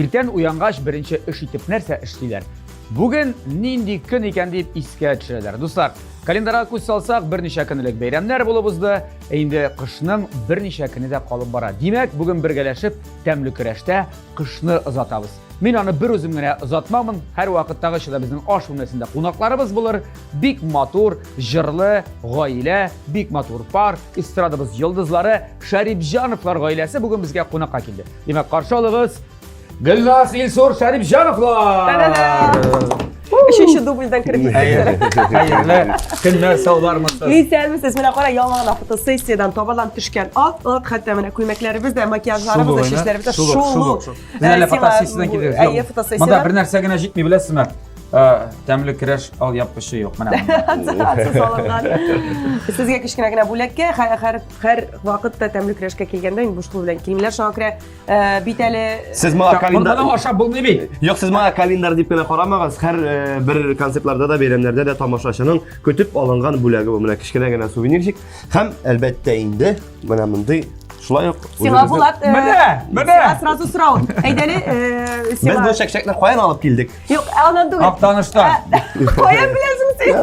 Иртән уянгач беренче эш итеп нәрсә эшлиләр? Бүген нинди көн икән дип искә төшерәләр. Дуслар, календарьга күз салсак, берничә көн элек бәйрәмнәр булып узды. Ә инде кышның берничә көне дә калып бара. Димәк, бүген бергәләшеп тәмле көрәштә кышны озатабыз. Мин аны бер үзем генә озатмамын. Һәр вакыттагыча да безнең аш бүлмәсендә кунакларыбыз булыр. Бик матур, җырлы гаилә, бик матур пар, эстрадабыз йолдызлары Шәрипҗановлар гаиләсе бүген безгә кунакка килде. Димәк, каршы алыгыз Гөлназ Илсур Шәрипҗановлар! Өченче дубльдән кереп киттек. Хәерле көннәр, саулармысыз? Исәнмесез. Менә кара, яңа гына фотосессиядән табадан төшкән ак-ак, хәтта менә күлмәкләребез дә, макияжларыбыз да, чәчләребез дә шул. Сез әле фотосессиядән килдегез. Әйе, фотосессиядән. Монда бер нәрсә генә җитми, беләсезме? Тәмле көрәш алъяпкычы юк. Менә. Салынган. Сезгә кечкенә генә бүләккә һәр һәр вакытта тәмле көрәшкә килгәндә инде буш кул белән килмиләр. Шуңа күрә бит әле Сез моңа календарь Монда ашап булмый бит. Юк, сез моңа календарь дип кенә карамагыз. Һәр бер концертларда да, бәйрәмнәрдә дә тамашачының көтеп алынган бүләге бу. Менә кечкенә генә сувенирчик. Һәм әлбәттә инде менә мондый шулай ук Сиңа Булат, Менә, менә. Сиңа сразу сорау. Әйдәле, Без бу чәкчәкне каян алып килдек? Юк, аннан түгел. Актаныштан. Каян беләсең син?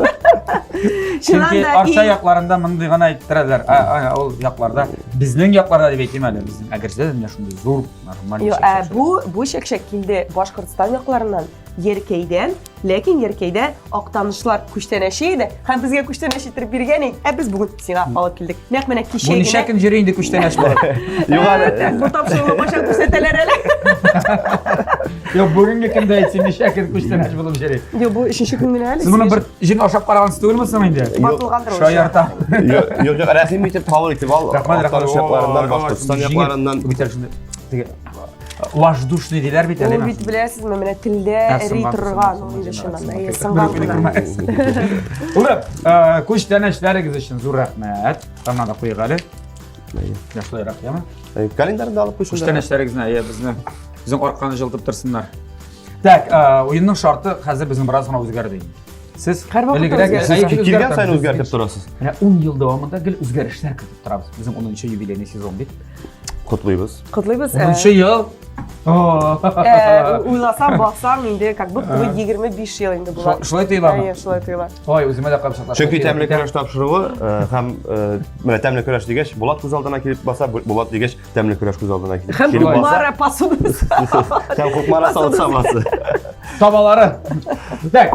Чөнки Арча якларында мондый гына әйттерәләр. Ул якларда, безнең якларда дип әйтим әле, безнең Әгерҗедә менә шундый зур нормаль Юк, бу бу чәкчәк килде Башкортстан якларыннан. Еркәйдән, ләкин Еркәйдә актанышлар күчтәнәче иде һәм безгә күчтәнәч иттереп биргән иде. Ә без бүген сиңа алып килдек. Нәкъ менә кичә генә. Бу ничә көн йөри инде күчтәнәч булып? Юк әле. Бу тапшыруны кайчан күрсәтәләр әле? Юк, бүгенге көндә әйтсен, ничә көн күчтәнәч булып йөри? Юк, бу өченче көн генә әле. Сез моны бер җен ашап карагансыз түгелме соң инде? Ватылгандыр ул. Шаярта. Юк, юк, рәхим итеп кабул итеп ал. Рәхмәт, рәхмәт. Актаныш якларыннан, Башкортстан якларыннан. Бу бит әле шундый теге Воздушный диләр бит әле. Ул бит беләсезме, менә телдә эри торган ул инде чыннан да. Әйе, сынган гына. Улым, күчтәнәчләрегез өчен зур рәхмәт. Таңна да куйык әле. Менә шулайрак, яме? Календарьны да алып куйсыннар. Күчтәнәчләрегезне, әйе, безне безнең арканы җылытып торсыннар. Так, уенның шарты хәзер безнең бераз гына үзгәрде инде. Сез элегрәк килгән саен үзгәртеп торасыз. Менә 10 ел дәвамында гел үзгәрешләр кертеп торабыз. Безнең 10 юбилейный сезон бит. Котлыйбыз. Котлыйбыз. 10 ел. Уйласам, баксам, инде как будто бы 25 ел инде була. Шулай тоеламы? Әйе, шулай тоела. Ой, үземә дә капшаклар. Чөнки тәмле көрәш тапшыруы һәм менә тәмле көрәш дигәч, Булат күз алдына килеп баса, Булат дигәч, тәмле көрәш күз алдына килеп Һәм Кукмара посудасы. Һәм Кукмара савыт-сабасы. Табалары. Так,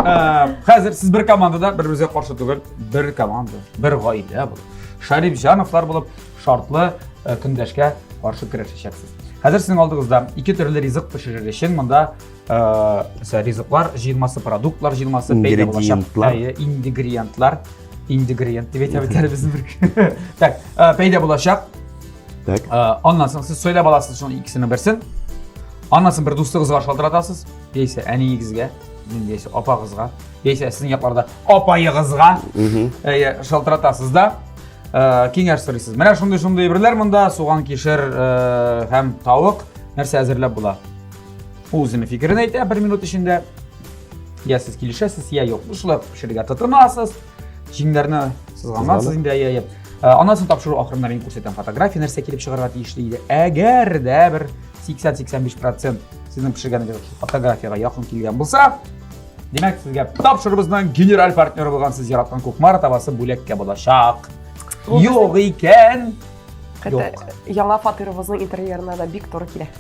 хәзер сез бер командада бер-берегезгә каршы түгел, бер команда, бер гаилә булып, Шәрипҗановлар булып, шартлы көндәшкә каршы көрәшәчәксез. Хәзер сезнең алдыгызда ике төрле ризык пешерер өчен монда мәсәлән, ризыклар җыелмасы, продуктлар җыелмасы пәйда булачак. Әйе, ингредиентлар, ингредиент дип әйтә бит әле безнең бер. Так, пәйда булачак. Так. Аннан соң сез сөйләп аласыз шуның икесенең берсен. Аннан соң бер дустыгызга шалтыратасыз, яисә әниегезгә, яисә апагызга, яисә сезнең якларда апаегызга әйе, шалтыратасыз да киңәш сорыйсыз. Менә шундый-шундый әйберләр монда, суган, кишер һәм тавык, нәрсә әзерләп була? Ул үзенең фикерен әйтә бер минут эчендә. Я сез килешәсез, я юк. Шулай пешерергә тотынасыз. Җиңнәрне сызганасыз инде, әйе, әйе. Аннан соң тапшыру ахырында мин күрсәтәм фотография, нәрсә килеп чыгарга тиешле иде. Әгәр дә бер 80-85% сезнең пешергәнегез фотографиягә якын килгән булса, димәк, сезгә тапшырубызның генераль партнеры булган сез яраткан Кукмара табасы бүләккә булачак. Юк икән. Юк. Яңа фатирыбызның интерьерына да бик туры килә.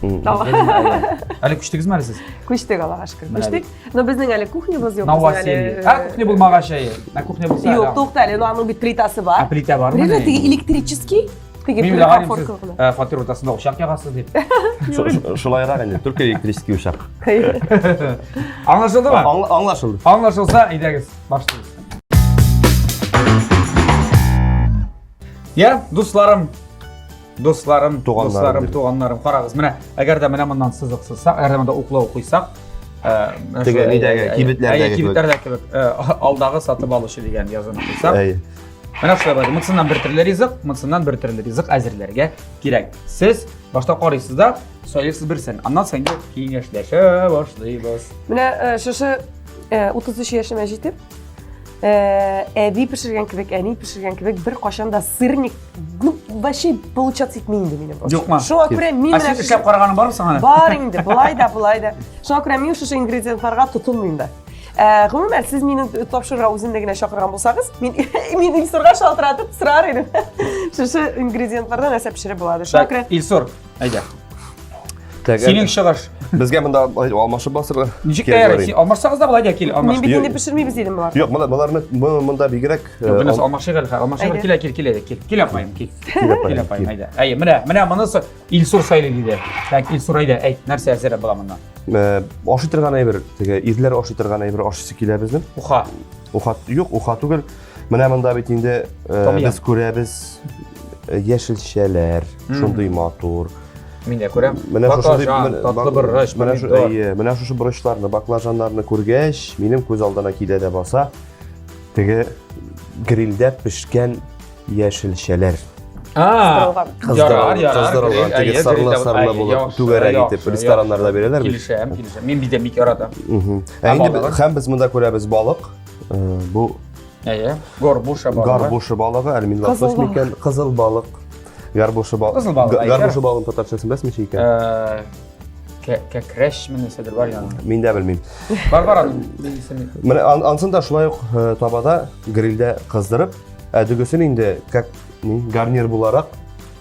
Әле күчтегезме әле сез? Күчтек, Аллага шөкер. Күчтек. Но безнең әле кухнябыз юк. Новоселье. Ә кухня булмагач әйе. Ә кухня булса. Юк, тукта әле, но аның бит плитасы бар. Ә плита бармы? Плита теге электрический. Теге Мин уйлаган идем, сез фатир уртасында учак ягасыз дип. Шулайрак инде, только электрический учак. Аңлашылдымы? Аңлашылды. Аңлашылса, әйдәгез, башлыйбыз. Я, дусларым, дусларым, дусларым, туганнарым, карагыз, менә әгәр дә менә моннан сызык сызсак, әгәр дә монда уклау куйсак, теге нидәге, кибетләрдәге кибетләрдә кебек, алдагы сатып алучы дигән язуны куйсак. Менә шулай бар. Монсыннан бер төрле ризык, монсыннан бер төрле ризык әзерләргә кирәк. Сез башта карыйсыз да, сайлыйсыз берсен. Аннан соң инде киңәшләшә башлыйбыз. Менә шушы 33 яшемә җитеп, Әби пешергән кебек, әни пешергән кебек бер кашан да сырник, ну, вообще получаться итми инде минем. Юкмы? Шуңа күрә мин Ә син эшләп караганың бармы соң аны? Бар инде, болай да, болай да. Шуңа күрә мин шушы ингредиентларга тотынмыйм да. Гомумән, сез мине тапшыруга үземне генә чакырган булсагыз, мин мин Илсурга шалтыратып сорар идем. Шушы ингредиентлардан нәрсә пешереп була. Шуңа күрә Илсур, әйдә. Так, Синең чыгыш. Безгә монда алмашып басырга. Ничек тә ярый. Син алмашсагыз да була, әйдә кил, алмаш. Мин бит инде пешермибез дидем болар. Юк, боларны монда бигрәк. Юк, менә алмашыйк әле, алмашыйк. Кил, кил, кил, әйдә, кил. Кил апаем, кил. Кил апаем, әйдә. Әйе, менә, менә монысы Илсур сайлый диде. Так, Илсур әйдә, әйт, нәрсә әзерләп була моннан? Ашый торган әйбер, теге ирләр ашый торган әйбер ашыйсы килә безнең. Уха. Уха, юк, уха түгел. Менә монда бит инде без күрәбез яшелчәләр, шундый матур. Мин дә күрәм. Менә шушы татлы борыч, менә шу, әйе, менә шушы борычларны, баклажаннарны күргәч, минем күз алдына килә дә баса. Теге грильдә пешкән яшелчәләр. Ярар, ярар. Кыздырылган, теге сарлы сарлы булып, түгәрәк итеп рестораннарда бирәләр бит. Килешәм, килешәм. Мин бит бик яратам. Ә инде һәм без монда күрәбез балык. Бу Әйе, горбуша балыгы. Горбуша балыгы, әле мин лосось микән? Кызыл балык. Горбуша балык. Кызыл балык. Горбуша балыгын татарчасын беләсеңме ничек икән? Кәкрәш нәрсәдер бар янында. Мин дә белмим. Бар, бар аның. Менә ансын да шулай ук табада грильдә кыздырып, ә дөгесен инде как гарнир буларак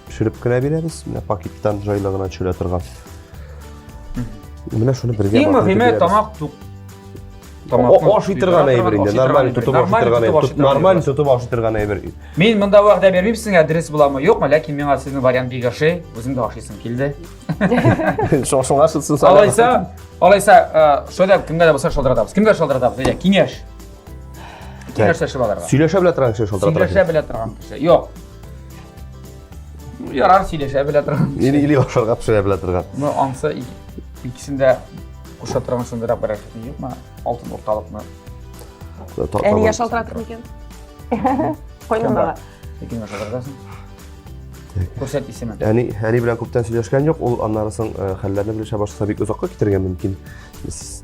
пешереп кенә бирәбез. Менә пакеттан җайлы гына төшерә торган. Менә шуны бергә. Иң мөһиме тамак тук. Ашый торган әйбер инде, нормаль тотып ашый торган әйбер. Нормаль тотып ашый торган әйбер. Мин монда вәгъдә бирмим сезгә, дөрес буламы, юкмы, ләкин миңа сезнең вариант бик ошый, үзем дә ашыйсым килде. Шуңа шытсын Алайса, алайса, шулай да кемгә дә булса шалтыратабыз. Кемгә шалтыратабыз? Әйдә, киңәш. Киңәшләшеп алырга. Сөйләшә белә торган кеше шалтыратырга. Сөйләшә белә торган кеше. Юк. Ярар, сөйләшә белә торган. Или или ашарга пешерә белә торган. Ну, ансы икесен дә куша торган шундыйрак берәр юкмы? Алтын урталыкны. Әнигә шалтыратыр микән? Кайнанага. Кемгә шалтыратасың? Күрсәт исемен. Әни, әни белән күптән сөйләшкән юк, ул аннары соң хәлләрне белешә башласа бик озакка китергә мөмкин.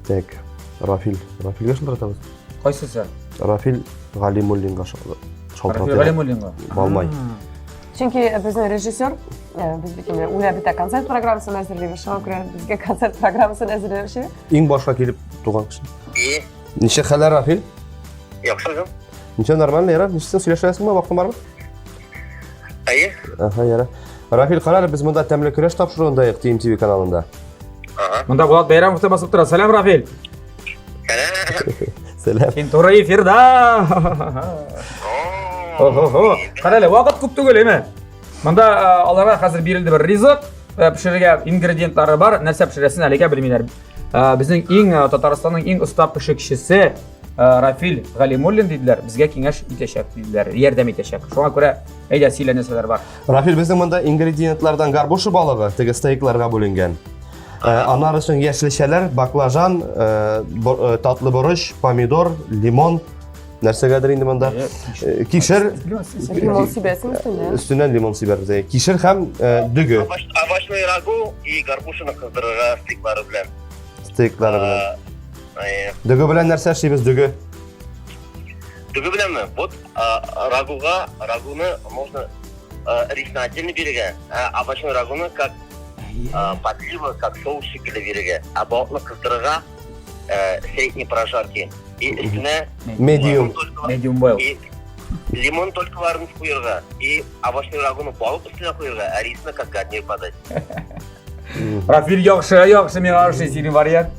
Так, Рафил, Рафилгә шалтыратабыз. Кайсысы? Рафил Галимуллинга шалтыратабыз. Рафил Галимуллинга. Балмай. Чөнки безнең режиссер, без бит инде уйлап бетә концерт программасын әзерлибез, шуңа күрә безгә концерт программасын әзерләүче. Иң башка килеп туган кеше. И. Ничек хәлләр, Рафил? Яхшы үзең. Ничек нормально, ярар? Ничек син сөйләшәсеңме? Вакытың бармы? Әйе. Аһа, ярар. Рафил, кара әле, без монда тәмле көрәш тапшыруындаек TMTV каналында. Ага. Монда Булат Бәйрәмов та басып тора. Сәлам, Рафил. Сәлам. Сәлам. Син туры эфирда. Ого-го. Кара әле, вакыт күп түгел, әйме? Монда аларга хәзер бирелде бер ризык, пешерергә ингредиентлары бар, нәрсә пешерәсен әлегә белмиләр. Безнең иң Татарстанның иң оста пешекчесе Рафил Галимуллин диделәр, безгә киңәш итәчәк диделәр, ярдәм итәчәк. Шуңа күрә әйдә сөйлә нәрсәләр бар. Рафил, безнең монда ингредиентлардан горбуша балыгы, теге стейкларга бүленгән. Аннары соң яшелчәләр, баклажан, татлы борыч, помидор, лимон, нәрсәгәдер инде монда. Кишер. Лимон сибәсең өстеннән. Өстеннән лимон сибәрбез. Кишер һәм дөге. Овощной рагу и горбушаны кыздырырга стейклары белән. Стейклары белән. Дөге белән нәрсә эшлибез, дөге? Дөге беләнме? Вот рагуга, рагуны можно рисны отдельно бирергә, ә овощной рагуны как подлива, как соус шикелле бирергә. Ә балыкны кыздырырга средней прожарки. И өстенә medium. Medium well. И лимон толькаларын куярга, и овощной рагуны балык өстенә куярга, ә рисны как гарнир подать. Рафил, яхшы, яхшы, миңа ошый синең вариант.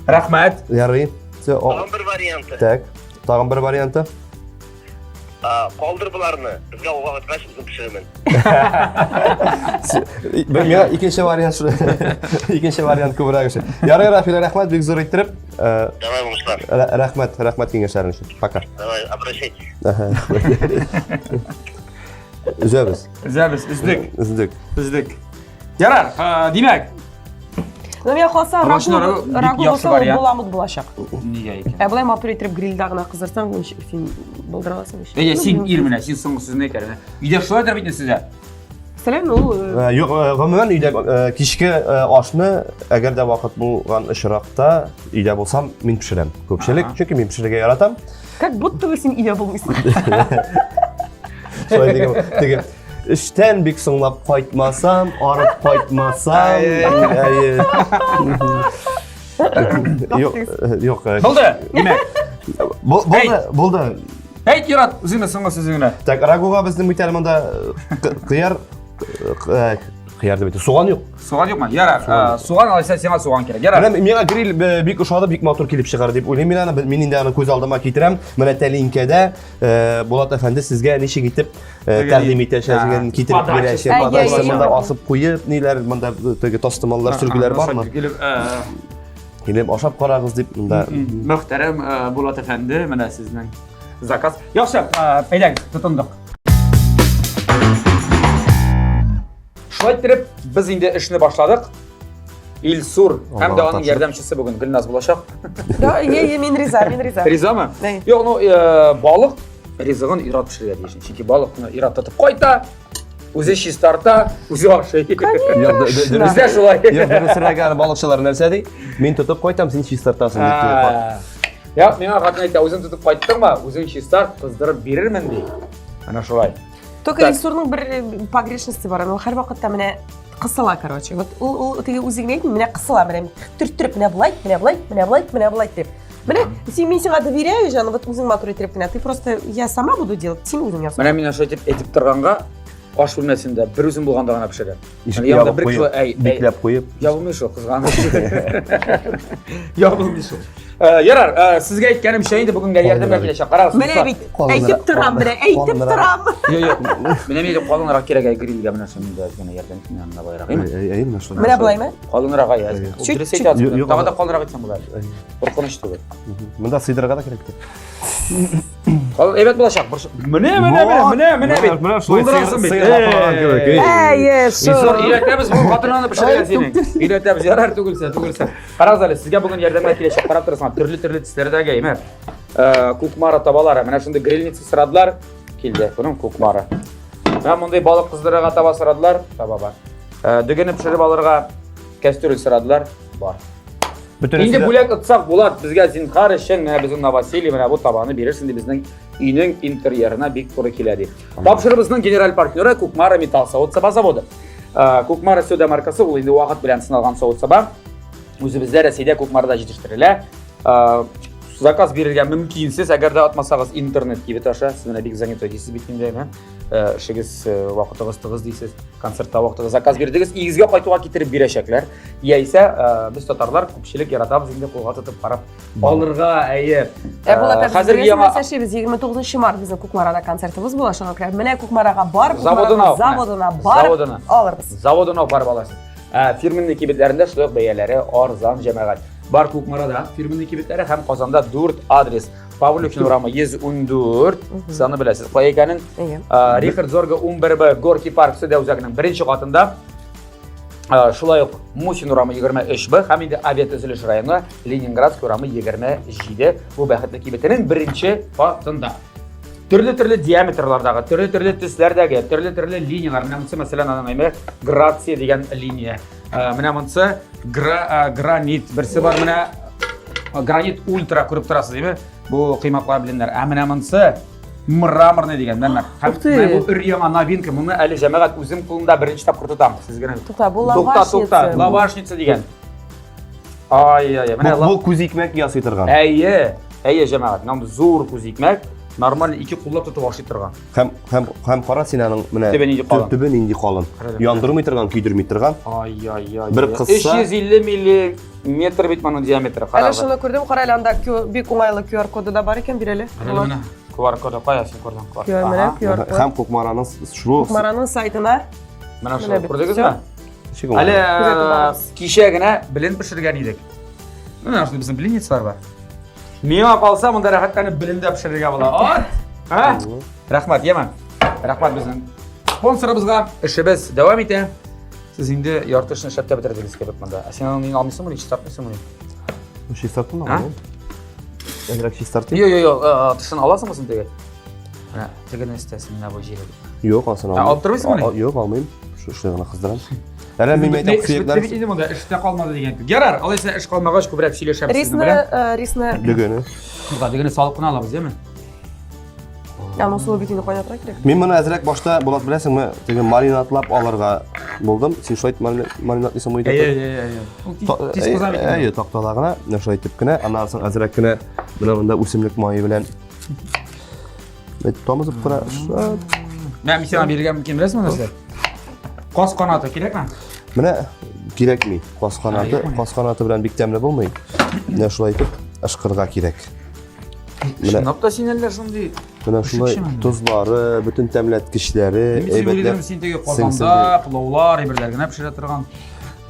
Рәхмәт. Ярый. Тагын бер варианты. Так, тагын бер варианты. Калдыр боларны. Безгә уга кайткач үзем пешерермен. Миңа икенче вариант шул. Икенче вариант күбрәк өчен. Ярый, Рафил, рәхмәт бик зур иттереп. Давай, уңышлар. Рәхмәт, рәхмәт киңәшләрең өчен. Пока. Давай, обращайтесь. Өзәбез. Өзәбез, өздек. Өздек. Өздек. Ярар, димәк. Ну, миңа калса, рагу булса, ул боламык булачак. Нигә икән? Ә болай матур итеп грильдә гына кыздырсаң, син булдыра аласың ич. Әйе, син ир менә, син соңгы сүзне әйт әле. Өйдә шулайдыр бит сездә? Мәсәлән, ул Юк, гомумән өйдә кичке ашны, әгәр дә вакыт булган очракта, өйдә булсам, мин пешерәм. Күпчелек, чөнки мин пешерергә яратам. Как будто бы син өйдә булмыйсың. Шулай дигән, теге эштән бик соңлап кайтмасам, арып кайтмасам, әйе. Юк, юк. Булды, димәк. Булды, булды. Әйт, Ират, үзеңне соңгы сүзеңне. Так, рагуга безнең бит әле монда кыяр кыяр дип әйтә. Суган юк. Суган юкмы? Ярар. Суган алайса сиңа суган кирәк. Ярар. Менә миңа гриль бик ошады, бик матур килеп чыгар дип уйлыйм мин аны. Мин инде аны күз алдыма китерәм. Менә тәлинкәдә Булат әфәнде сезгә ничек итеп тәкъдим итәчәген китереп бирәчәк. Подачасы монда асып куеп, ниләр монда теге тастымаллар, сөлгеләр бармы? Килеп, килеп ашап карагыз дип монда. Мөхтәрәм Булат әфәнде, менә сезнең заказ. Яхшы, әйдәгез, тотындык. Шулай иттереп, без инде эшне башладык. Илсур һәм дә аның ярдәмчесе бүген Гөлназ булачак. Да, е, е, мин риза, мин риза. Ризамы? Юк, ну, э, балык ризыгын ир-ат пешерергә тиеш. Чөнки балыкны ир-ат тотып кайта, үзе чистарта, үзе ашый. Конечно. Бездә шулай. Юк, дөресрәге аны балыкчылар нәрсә ди? Мин тотып кайтам, син чистартасың дип. Я, миңа хатын әйтә, үзең тотып кайттыңмы, үзең чистарт, кыздырып бирермен ди. Әнә шулай. Только Илсурның бер э, погрешности бар, ул һәрвакытта менә кысыла, короче. Вот ул ул теге үзе генә әйтми, менә кысыла, менә төрттереп, менә болай, менә болай, менә болай, менә болай дип. Менә син мин сиңа доверяю, җаным, вот үзең матур итеп кенә. Ты просто я сама буду делать, син үзең яса. Менә мин шулай итеп әйтеп торганга аш бүлмәсендә бер үзем булганда гына пешерәм. Ишек ябып куеп, бикләп куеп. Ябылмый шул, кызганыч. Ябылмый шул. Э, ярар, э, сезгә әйткәнемчә инде бүгенгә ярдәмгә киләчәк. Карагыз. Менә бит, әйтеп торам, менә әйтеп торам. Юк, юк. Менә мин калынрак кирәк әй грильгә менә шундый әз генә ярдәм итмә анда байрак. Әй, әй, менә шулай. Менә болаймы? Калынрак әй, әз. Дөрес әйтәсез. Тагы да калынрак итсәң була. Куркыныч түгел. Монда сыйдырырга да кирәк. Калын әйбәт булачак. Менә, менә, менә, менә, менә бит. Менә шулай Булдырасың бит. сыер каплаган кебек. Әйе, шул. Өйрәтәбез бу хатынны пешерергә синең. Өйрәтәбез, ярар түгелсә, түгелсә. Карагыз әле, сезгә бүген ярдәмгә киләчәк. Карап торасың, төрле-төрле төсләрдәге, әйме. Э, Кукмара табалары. Менә шундый грильница сорадылар. Килде. Күрдең, кукмара. Менә мондый балык кыздырырга таба сорадылар. Таба бар. Э, Дөгене пешереп алырга кәстрүл сорадылар. Бар. Инде бүләк отсак Булат безгә зинхар өчен менә безнең новоселье менә бу табаны бирерсең дип безнең өйнең интерьерына бик туры килә ди. Тапшырыбызның генераль партнеры Кукмара металл савыт-саба заводы. Э, Кукмара сәүдә маркасы ул инде вакыт белән сыналган савыт-саба. Үзебездә Рәсәйдә Кукмарада җитештерелә. Э, заказ бирергә мөмкинсез, әгәр дә атмасагыз интернет кибет аша. Сез менә бик занятой дисез бит инде, ә? Э, эшегез вакытыгыз тыгыз дисез, концертта вакытыгыз заказ бирдегез, өегезгә кайтуга китереп бирәчәкләр. Яисә без татарлар күпчелек яратабыз инде кулга тотып карап алырга, әйе. Ә Булат абый, хәзер яңа яшибез 29 март безнең Кукмарада концертыбыз була, шуңа күрә менә Кукмарага барып, заводына, заводына барып алырбыз. Заводына барып аласыз. Ә, фирменный кибетләрендә шулай ук бәяләре арзан җәмәгать. Бар Кукмарада фирменный кибетләре һәм Казанда 4 адрес. Павлюхин урамы 114, сез аны беләсез кая икәнен. Рихард Зорга 11Б Горки парк сәүдә үзәгенең беренче катында. Шулай ук Мусин урамы 23Б һәм инде авиатөзелеш районы Ленинградский урамы 27 бу бәхетле кибетенең беренче катында. Төрле-төрле диаметрлардагы, төрле-төрле төсләрдәге, төрле-төрле линияләр. Менә монысы, мәсәлән, аның әйме Грация дигән линия. Менә монысы гранит. Берсе бар менә гранит ультра күреп торасыз, әйме? Бу кыйматлар беленнәр. Ә менә монысы мраморный дигән мәрмәр. Һәм менә бу өр яңа новинка. Моны әле җәмәгать үзем кулымда беренче тапкыр тотам. Сез генә. Тукта, бу лавашница. Тукта, тукта, лавашница дигән. Ай, ай, менә бу күз икмәк ясый торган. Әйе, әйе җәмәгать. Менә зур күз икмәк. Нормаль ике куллап тотып ашый торган. Һәм һәм һәм кара син аның менә төбе нинди калын. Төбе нинди калын. Яндырмый торган, көйдерми торган. Ай, ай, ай. Бер кысса 350 миллиметр бит моның диаметры. Әле шуны күрдем, кара әле анда бик уңайлы QR коды да бар икән, бир әле. Менә QR коды кая син күрдең QR? QR менә QR код. Һәм Кукмараның шул Кукмараның сайтына. Менә шул күрдегезме? Әле кичә генә белен пешергән идек. Менә шундый безнең блинницалар бар. Миңа калса, монда рәхәтләнеп белен дә пешерергә була. Ат! Ә? Рәхмәт, яме. Рәхмәт безнең спонсорыбызга. Эшебез дәвам итә. Сез инде ярты эшне эшләп тә бетердегез кебек монда. Ә син аны алмыйсыңмы, чистартмыйсыңмы? Чистарттым аны. Әзрәк чистартыйм. Юк, юк, юк, тышын аласыңмы син теге? Менә тегене истәсен, менә бу җире. Юк, асын алмыйм. Алып тормыйсыңмы? Юк, алмыйм. Шушылай гына кыздырам. Әле мин әйтәм, сөякләр. Бит инде монда эш тә калмады дигән кебек. Ярар, алайса эш калмагач күбрәк сөйләшәбез сезнең белән. Рисны, рисны. Дөгене. Юк, дөгене салып кына алабыз, яме? Аны суы бит инде кайнатырга кирәк. Мин моны әзрәк башта, Булат беләсеңме, теге маринадлап алырга булдым. Син шулай маринадлыйсың Әйе, әйе, әйе. Ул тиз кыза бит. Әйе, тактада гына, менә шулай итеп кенә, аннан соң әзрәк кенә менә монда үсемлек мае белән тамызып кына. Менә мин сиңа бирергә мөмкин, беләсеңме нәрсә? Каз канаты кирәкме? Менә кирәкми. Каз канаты, каз канаты белән бик тәмле булмый. Менә шулай итеп ышкырга кирәк. Чынлап та син әллә шундый Менә шулай тозлары, бөтен тәмләткечләре, әйбәтләп. Син теге казанда пылаулар, әйберләр генә пешерә торган.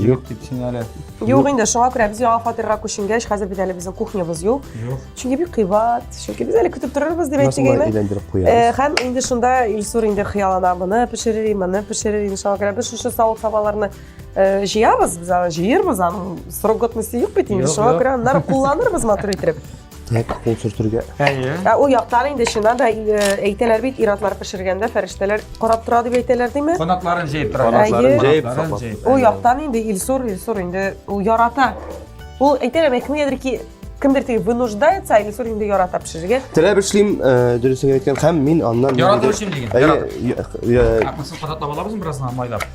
Юк дип син әле. Юк инде, шуңа күрә без яңа фатирга күченгәч, хәзер бит әле безнең кухнябыз юк. Юк. Чөнки бик кыйбат, чөнки без әле көтеп торырбыз дип әйттек әйме. Әйләндереп куябыз. Һәм инде шунда Илсур инде хыяллана, моны пешерер, моны пешерер, инде шуңа күрә без шушы савыт-сабаларны җыябыз, без аны җыербыз, аның срок годности юк бит инде, шуңа күрә аннары кулланырбыз матур итеп. Так, кул сөртергә. Әйе. Ә ул яктан инде чыннан да әйтәләр бит, ир-атлар пешергәндә фәрештәләр карап тора дип әйтәләр, димме? Канатларын җәеп тора. Канатларын җәеп. Ул яктан инде Илсур, Илсур инде ул ярата. Ул әйтәләр, кемгәдер ки кемдер теге вынуждается, а Илсур инде ярата пешерергә. Теләп эшлим, дөресен әйткән, һәм мин аннан Яратып эшлим диген. Яратып. Акмасын кататлап алабызмы бераз гына майлап?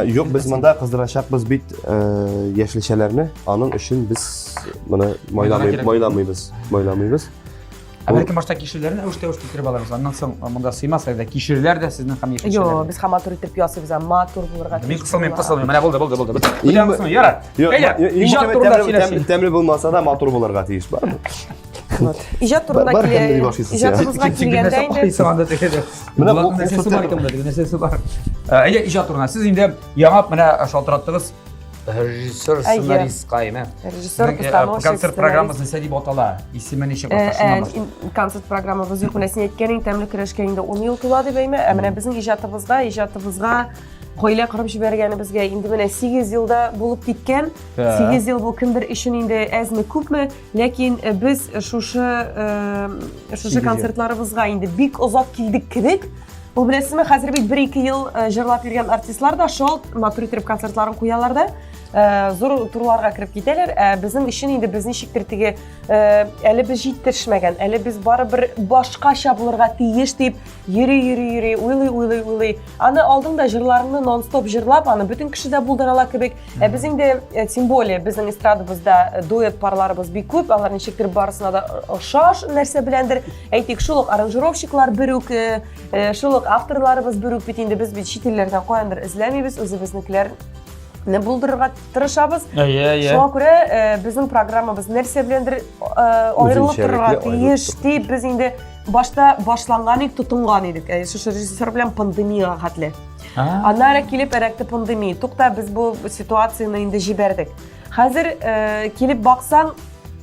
Юк, без монда кыздырачакбыз бит яшелчәләрне. Аның өчен без моны майламыйбыз, майламыйбыз. Ә бәлки башта кишерләрне әвеш-тәвеш китереп алырбыз. Аннан соң монда сыймас, әйдә кишерләр дә сезнең һәм яшелчәләр. Юк, без һәм матур итеп ясыйбыз, матур булырга тиеш. Мин кысылмыйм, кысылмыйм. Менә булды, булды, булды. Бөтен кысылмый. Ярар. Әйдә, иҗат турында сөйләшик. Тәмле булмаса да матур булырга тиеш, бармы? Вот. Иҗат турында килә. Иҗатыбызга килгәндә инде. Менә бу нәрсәсе бар икән, теге нәрсәсе бар. Әйдә иҗат турында. Сез инде яңа менә шалтыраттыгыз. Режиссер, сценаристка, әйме? Режиссер, постановщик. Концерт программасы нәрсә дип атала? Исеме ничек башта шуннан башла. Концерт программабыз юк. Менә син әйткәнең тәмле көрәшкә инде 10 ел тула дип әйме? Ә менә безнең иҗатыбызга, иҗатыбызга гаилә корып җибәргәнебезгә инде менә 8 елда булып киткән. 8 ел бу кемдер өчен инде әзме күпме, Ләкин э, без шушы э, шушы концертларыбызга инде бик озак килдек кебек. Ул беләсезме, хәзер бит бер-ике ел э, җырлап йөргән артистлар да шул матур итеп концертларын куялар да, зур турларга кереп китәләр. Ә безнең өчен инде без ничектер теге әле без җитешмәгән, әле без барыбер башкача булырга тиеш дип йөри, йөри, йөри, уйлый, уйлый, уйлый. Аны алдың да җырларыңны нон-стоп җырлап, аны бөтен кеше дә булдыра ала кебек. Ә без инде, э, тем более, безнең эстрадабызда э, дуэт парларыбыз бик күп, алар ничектер барысына да охшаш нәрсә беләндер. Әйтик, шул ук аранжировщиклар бер үк, э, шул ук авторларыбыз бер үк бит инде без бит чит илләрдән каяндыр эзләмибез, үзебезнекеләрне булдырырга тырышабыз. Әйе, әйе. Шуңа күрә безнең программабыз нәрсә беләндер аерылып торырга тиеш дип без инде башта башланган идек, тотынган идек. Шушы режиссер белән пандемиягә хәтле. Аннары килеп эләкте пандемия. Тукта, без бу ситуацияне инде җибәрдек. Хәзер э, килеп баксаң,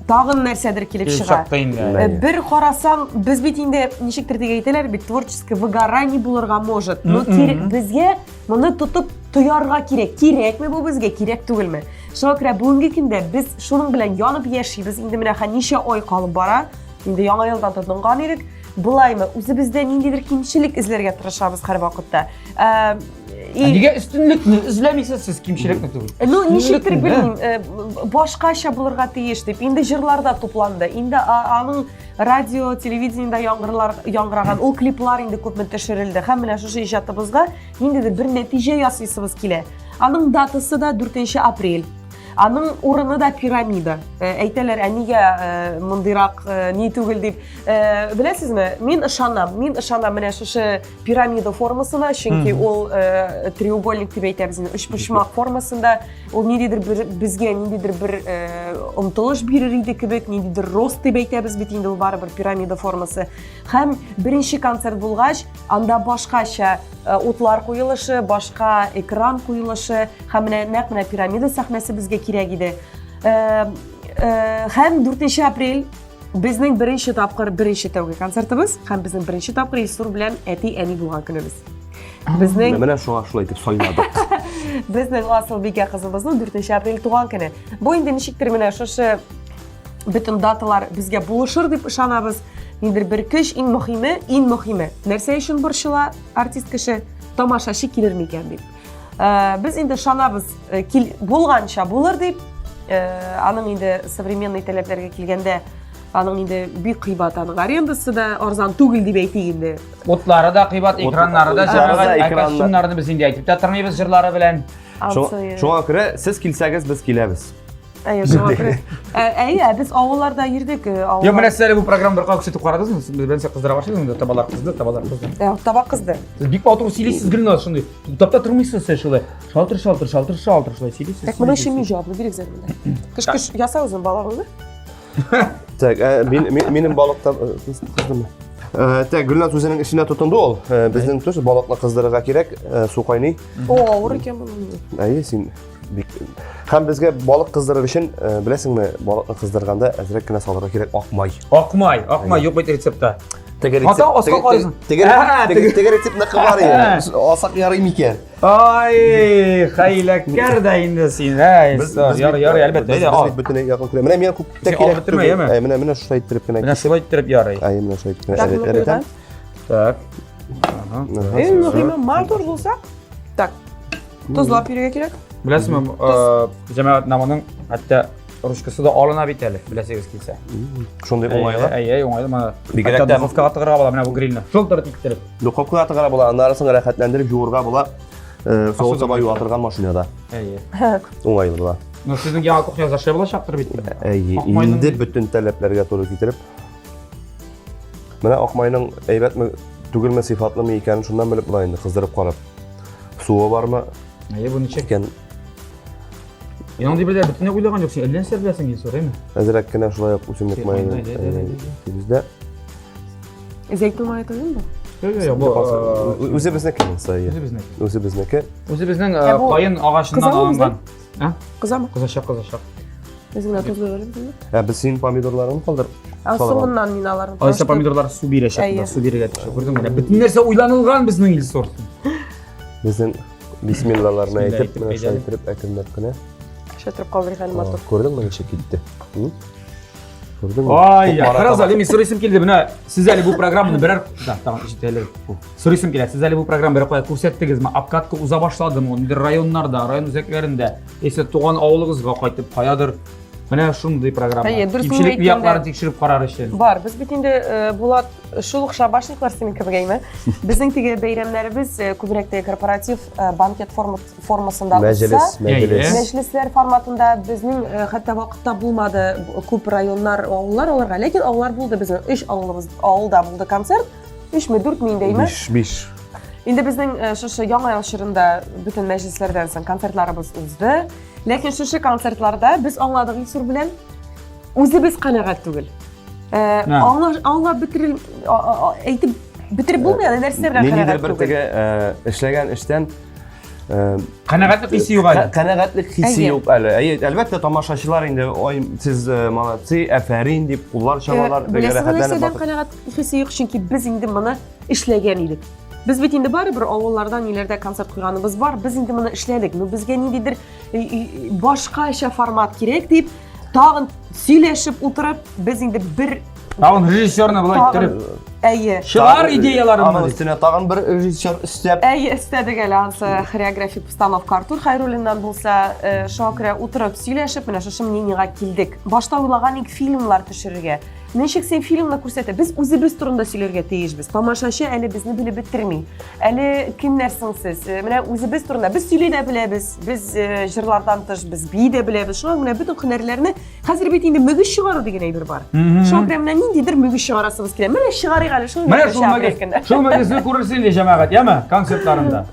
тагын нәрсәдер килеп чыга. Инде. Э, бер карасаң, без бит инде ничектер дип әйтәләр бит, творческое выгорание булырга может. Но безгә моны тотып тоярга кирәк. Кирәкме бу безгә, кирәк түгелме? Шуңа күрә бүгенге көндә без шуның белән янып яшибез. Инде менә ничә ай калып бара. Инде яңа елдан тотынган идек. Былаймы, үзебездә ниндидер кимчелек эзләргә тырышабыз һәрвакытта. Ә, и... Нигә өстенлекне эзләмисез сез, кимчелекне түгел? Ну, ничектер белмим, э, башкача булырга тиеш дип. Инде җырларда тупланды. Инде аның радио, телевидениедә яңгырлар яңгыраган ул клиплар инде күпме төшерелде. Һәм менә шушы иҗатыбызга ниндидер бер нәтиҗә ясыйсыбыз килә. Аның датасы да 4 апрель. Аның урыны да пирамида. Э, әйтәләр, ә нигә э, мондыйрак э, ни түгел дип. Беләсезме, мин ышанам, мин ышанам менә шушы пирамида формасына, чөнки ул треугольник дип әйтәбез инде, өчпочмак формасында, ул ниндидер бер безгә ниндидер бер омтылыш бирер иде кебек, ниндидер рост дип әйтәбез бит инде ул барыбер пирамида формасы. Һәм беренче концерт булгач, анда башкача Э, утлар куелышы, башка экран куелышы һәм менә нәкъ менә пирамида сәхнәсе безгә кирәк иде. Э, э, һәм 4 апрель безнең беренче тапкыр беренче тәүге концертыбыз һәм безнең беренче тапкыр Илсур белән әти-әни булган көнебез. Безнең менә шуңа шулай итеп сайладык. Безнең Асылбикә кызыбызның 4 апрель туган көне. Бу инде ничектер менә шушы бөтен даталар безгә булышыр дип ышанабыз. Ниндидер бер көч, иң мөһиме, иң мөһиме. Нәрсә өчен борчыла артист кеше? Тамашачы килер микән дип. Без инде ышанабыз, кил булганча булыр дип. Аның инде современный таләпләргә килгәндә, аның инде бик кыйбат, аның арендасы да арзан түгел дип әйтик инде. Утлары да кыйбат, экраннары да җәмәгать, ә костюмнарны без инде әйтеп тә тормыйбыз җырлары белән. Шуңа күрә сез килсәгез, без киләбез. Әйе, шуңа күрә. Әйе, ә без авылларда йөрдек. Юк, менә сез әле бу программа бер калып күрсәтеп карадыгызмы? Сез белән кыздыра башлыйсыз инде, табалар кызды, табалар кызды. Таба кызды. Сез бик матур сөйлисез, Гөлназ, шундый. Туктап та тормыйсыз сез шулай. Шалтыр, шалтыр, шалтыр, шалтыр шулай сөйлисез. Так, моның өчен мин җаваплы бирегез әле монда. Кыш кыш яса үзең балыгыңны. Так, минем балыкта кыздымы? Так, Гөлназ үзенең эшенә тотынды ул. Безнең тоже балыкны кыздырырга кирәк, су кайный. О, авыр икән моның. Әйе, син бик Һәм безгә балык кыздырыр өчен, беләсеңме, балыкны кыздырганда әзрәк кенә салырга кирәк ак май. Ак май, ак май юк бит рецептта. Теге Ата, аска карыйсың. Теге теге теге рецептныкы бар иде. Алсак ярый микән? Ай, хәйләкәр дә инде син, әй, ярый, ярый, әлбәттә, әйдә, ал. Бөтенләй якын күрә. Менә миңа күп тә кирәк түгел. Әй, менә менә шулай иттереп кенә. Менә шулай иттереп ярый. Әй, менә шулай итеп кенә эретәм. Так. Иң мөһиме матур булса. Так. Тозлап йөрергә кирәк. Беләсезме, җәмәгать намының хәтта ручкасы да алына бит әле, беләсегез килсә. Шундый уңайлы. Әй, әй, уңайлы. Менә бигрәк тә духовкага тыгырга була менә бу грильне. Шылтыр иттереп. Духовкага тыгырга була, аннары соң рәхәтләндереп юырга була. Савыт-саба юа торган машинада. Әйе. Уңайлы була. Ну, сезнең яңа кухня зашай булачактыр бит. Әйе, инде бөтен таләпләргә туры китереп. Менә акмайның әйбәтме, түгелме, сыйфатлымы икәнен шуннан белеп була инде, кыздырып карап. Суы бармы? Әйе, бу ничек? Икән. Мин андый белән бөтенләй уйлаган юк, син әллә нәрсә беләсең, Илсур, әйме? Әзрәк кенә шулай ук үсемлек мае бездә. Зәйтүн мае түгелме бу? Юк, юк, бу үзебезнеке булса, әйе. Үзебезнеке. Үзебезнеке. Үзебезнең каен агачыннан алынган. А? Кызамы? Кызачак, кызачак. Үзең дә тозлы бер. Ә без синең помидорларыңны калдыр. Ә соңыннан мин аларны. Алайса помидорлар су бирәчәк, да, су бирергә тиеш. Күрдеңме? Менә бөтен нәрсә уйланылган безнең Илсур. Безнең бисмиллаларны әйтеп, менә шулай итеп әкренләп кенә. Шәтеп калдырыйк әле матур. Күрдеңме ничек китте? Күрдеңме? Ай, карагыз әле, мин сорыйсым килде. Менә сез әле бу программаны берәр, да, тагын ишетә әле. Сорыйсым килә, сез әле бу программа берәр кая күрсәттегезме? Обкатка уза башладымы? Ниндидер районнарда, район үзәкләрендә, яисә туган авылыгызга кайтып, каядыр менә шундый программа. Әйе, дөресен Кимчелекле әйткәндә- якларын тикшереп карар өчен. Бар, без бит инде э, Булат шул ук шабашниклар синең кебек әйме? Безнең теге бәйрәмнәребез э, күбрәк теге корпоратив э, банкет форма- формасында узса, Мәҗлес, мәҗлес. Мәҗлесләр форматында безнең э, хәтта вакытта булмады күп районнар, авыллар аларга, ләкин авыллар булды безнең. Өч авылыбыз авылда булды концерт. Өчме, дүртме инде, әйме? Биш, биш. Инде безнең э, шушы яңа ел чорында бөтен мәҗлесләрдән соң концертларыбыз узды. Ләкин шушы концертларда без аңладык Илсур белән үзебез канәгать түгел. Э, аңлап бетерел, әйтеп бетереп булмый, аны нәрсә белән канәгать түгел. Ниндидер бер теге э, эшләгән эштән Канәгатьлек хисе юк әле. Канәгатьлек хисе юк әле. Әйе, әлбәттә, тамашачылар инде, ой, сез молодцы, афәрин дип куллар чабалар. Беләсезме нәрсәдән канәгать хисе юк, чөнки без инде моны эшләгән идек. Без бит инде барыбер авылларда ниләрдә концерт куйганыбыз бар, без инде моны эшләдек. Но безгә ниндидер башкача формат кирәк дип, тагын сөйләшеп утырып, без инде бер Тагын режиссерны болай иттереп. Әйе. Чыгар идеяларын. Аның өстенә тагын бер режиссер өстәп. Әйе, өстәдек әле ансы хореографик постановка Артур Хайруллиннан булса, э, шуңа күрә утырып сөйләшеп, менә шушы мнениега килдек. Башта уйлаган идек фильмнар төшерергә. Ничек син фильмны күрсәтә? Без үзебез турында сөйләргә тиешбез. Тамашачы әле безне белеп бетерми. Әле кемнәр соң сез? Э, менә үзебез турында без сөйли дә беләбез, без э, җырлардан тыш без бии дә беләбез. Шуңа менә бөтен һөнәрләрне хәзер бит инде мөгез чыгару дигән әйбер бар. Шуңа күрә менә ниндидер мөгез чыгарасыбыз килә. Менә чыгарыйк әле шул. Менә шул мөгез. Шул мөгезне күрерсең инде җәмәгать, яме? Концертларында.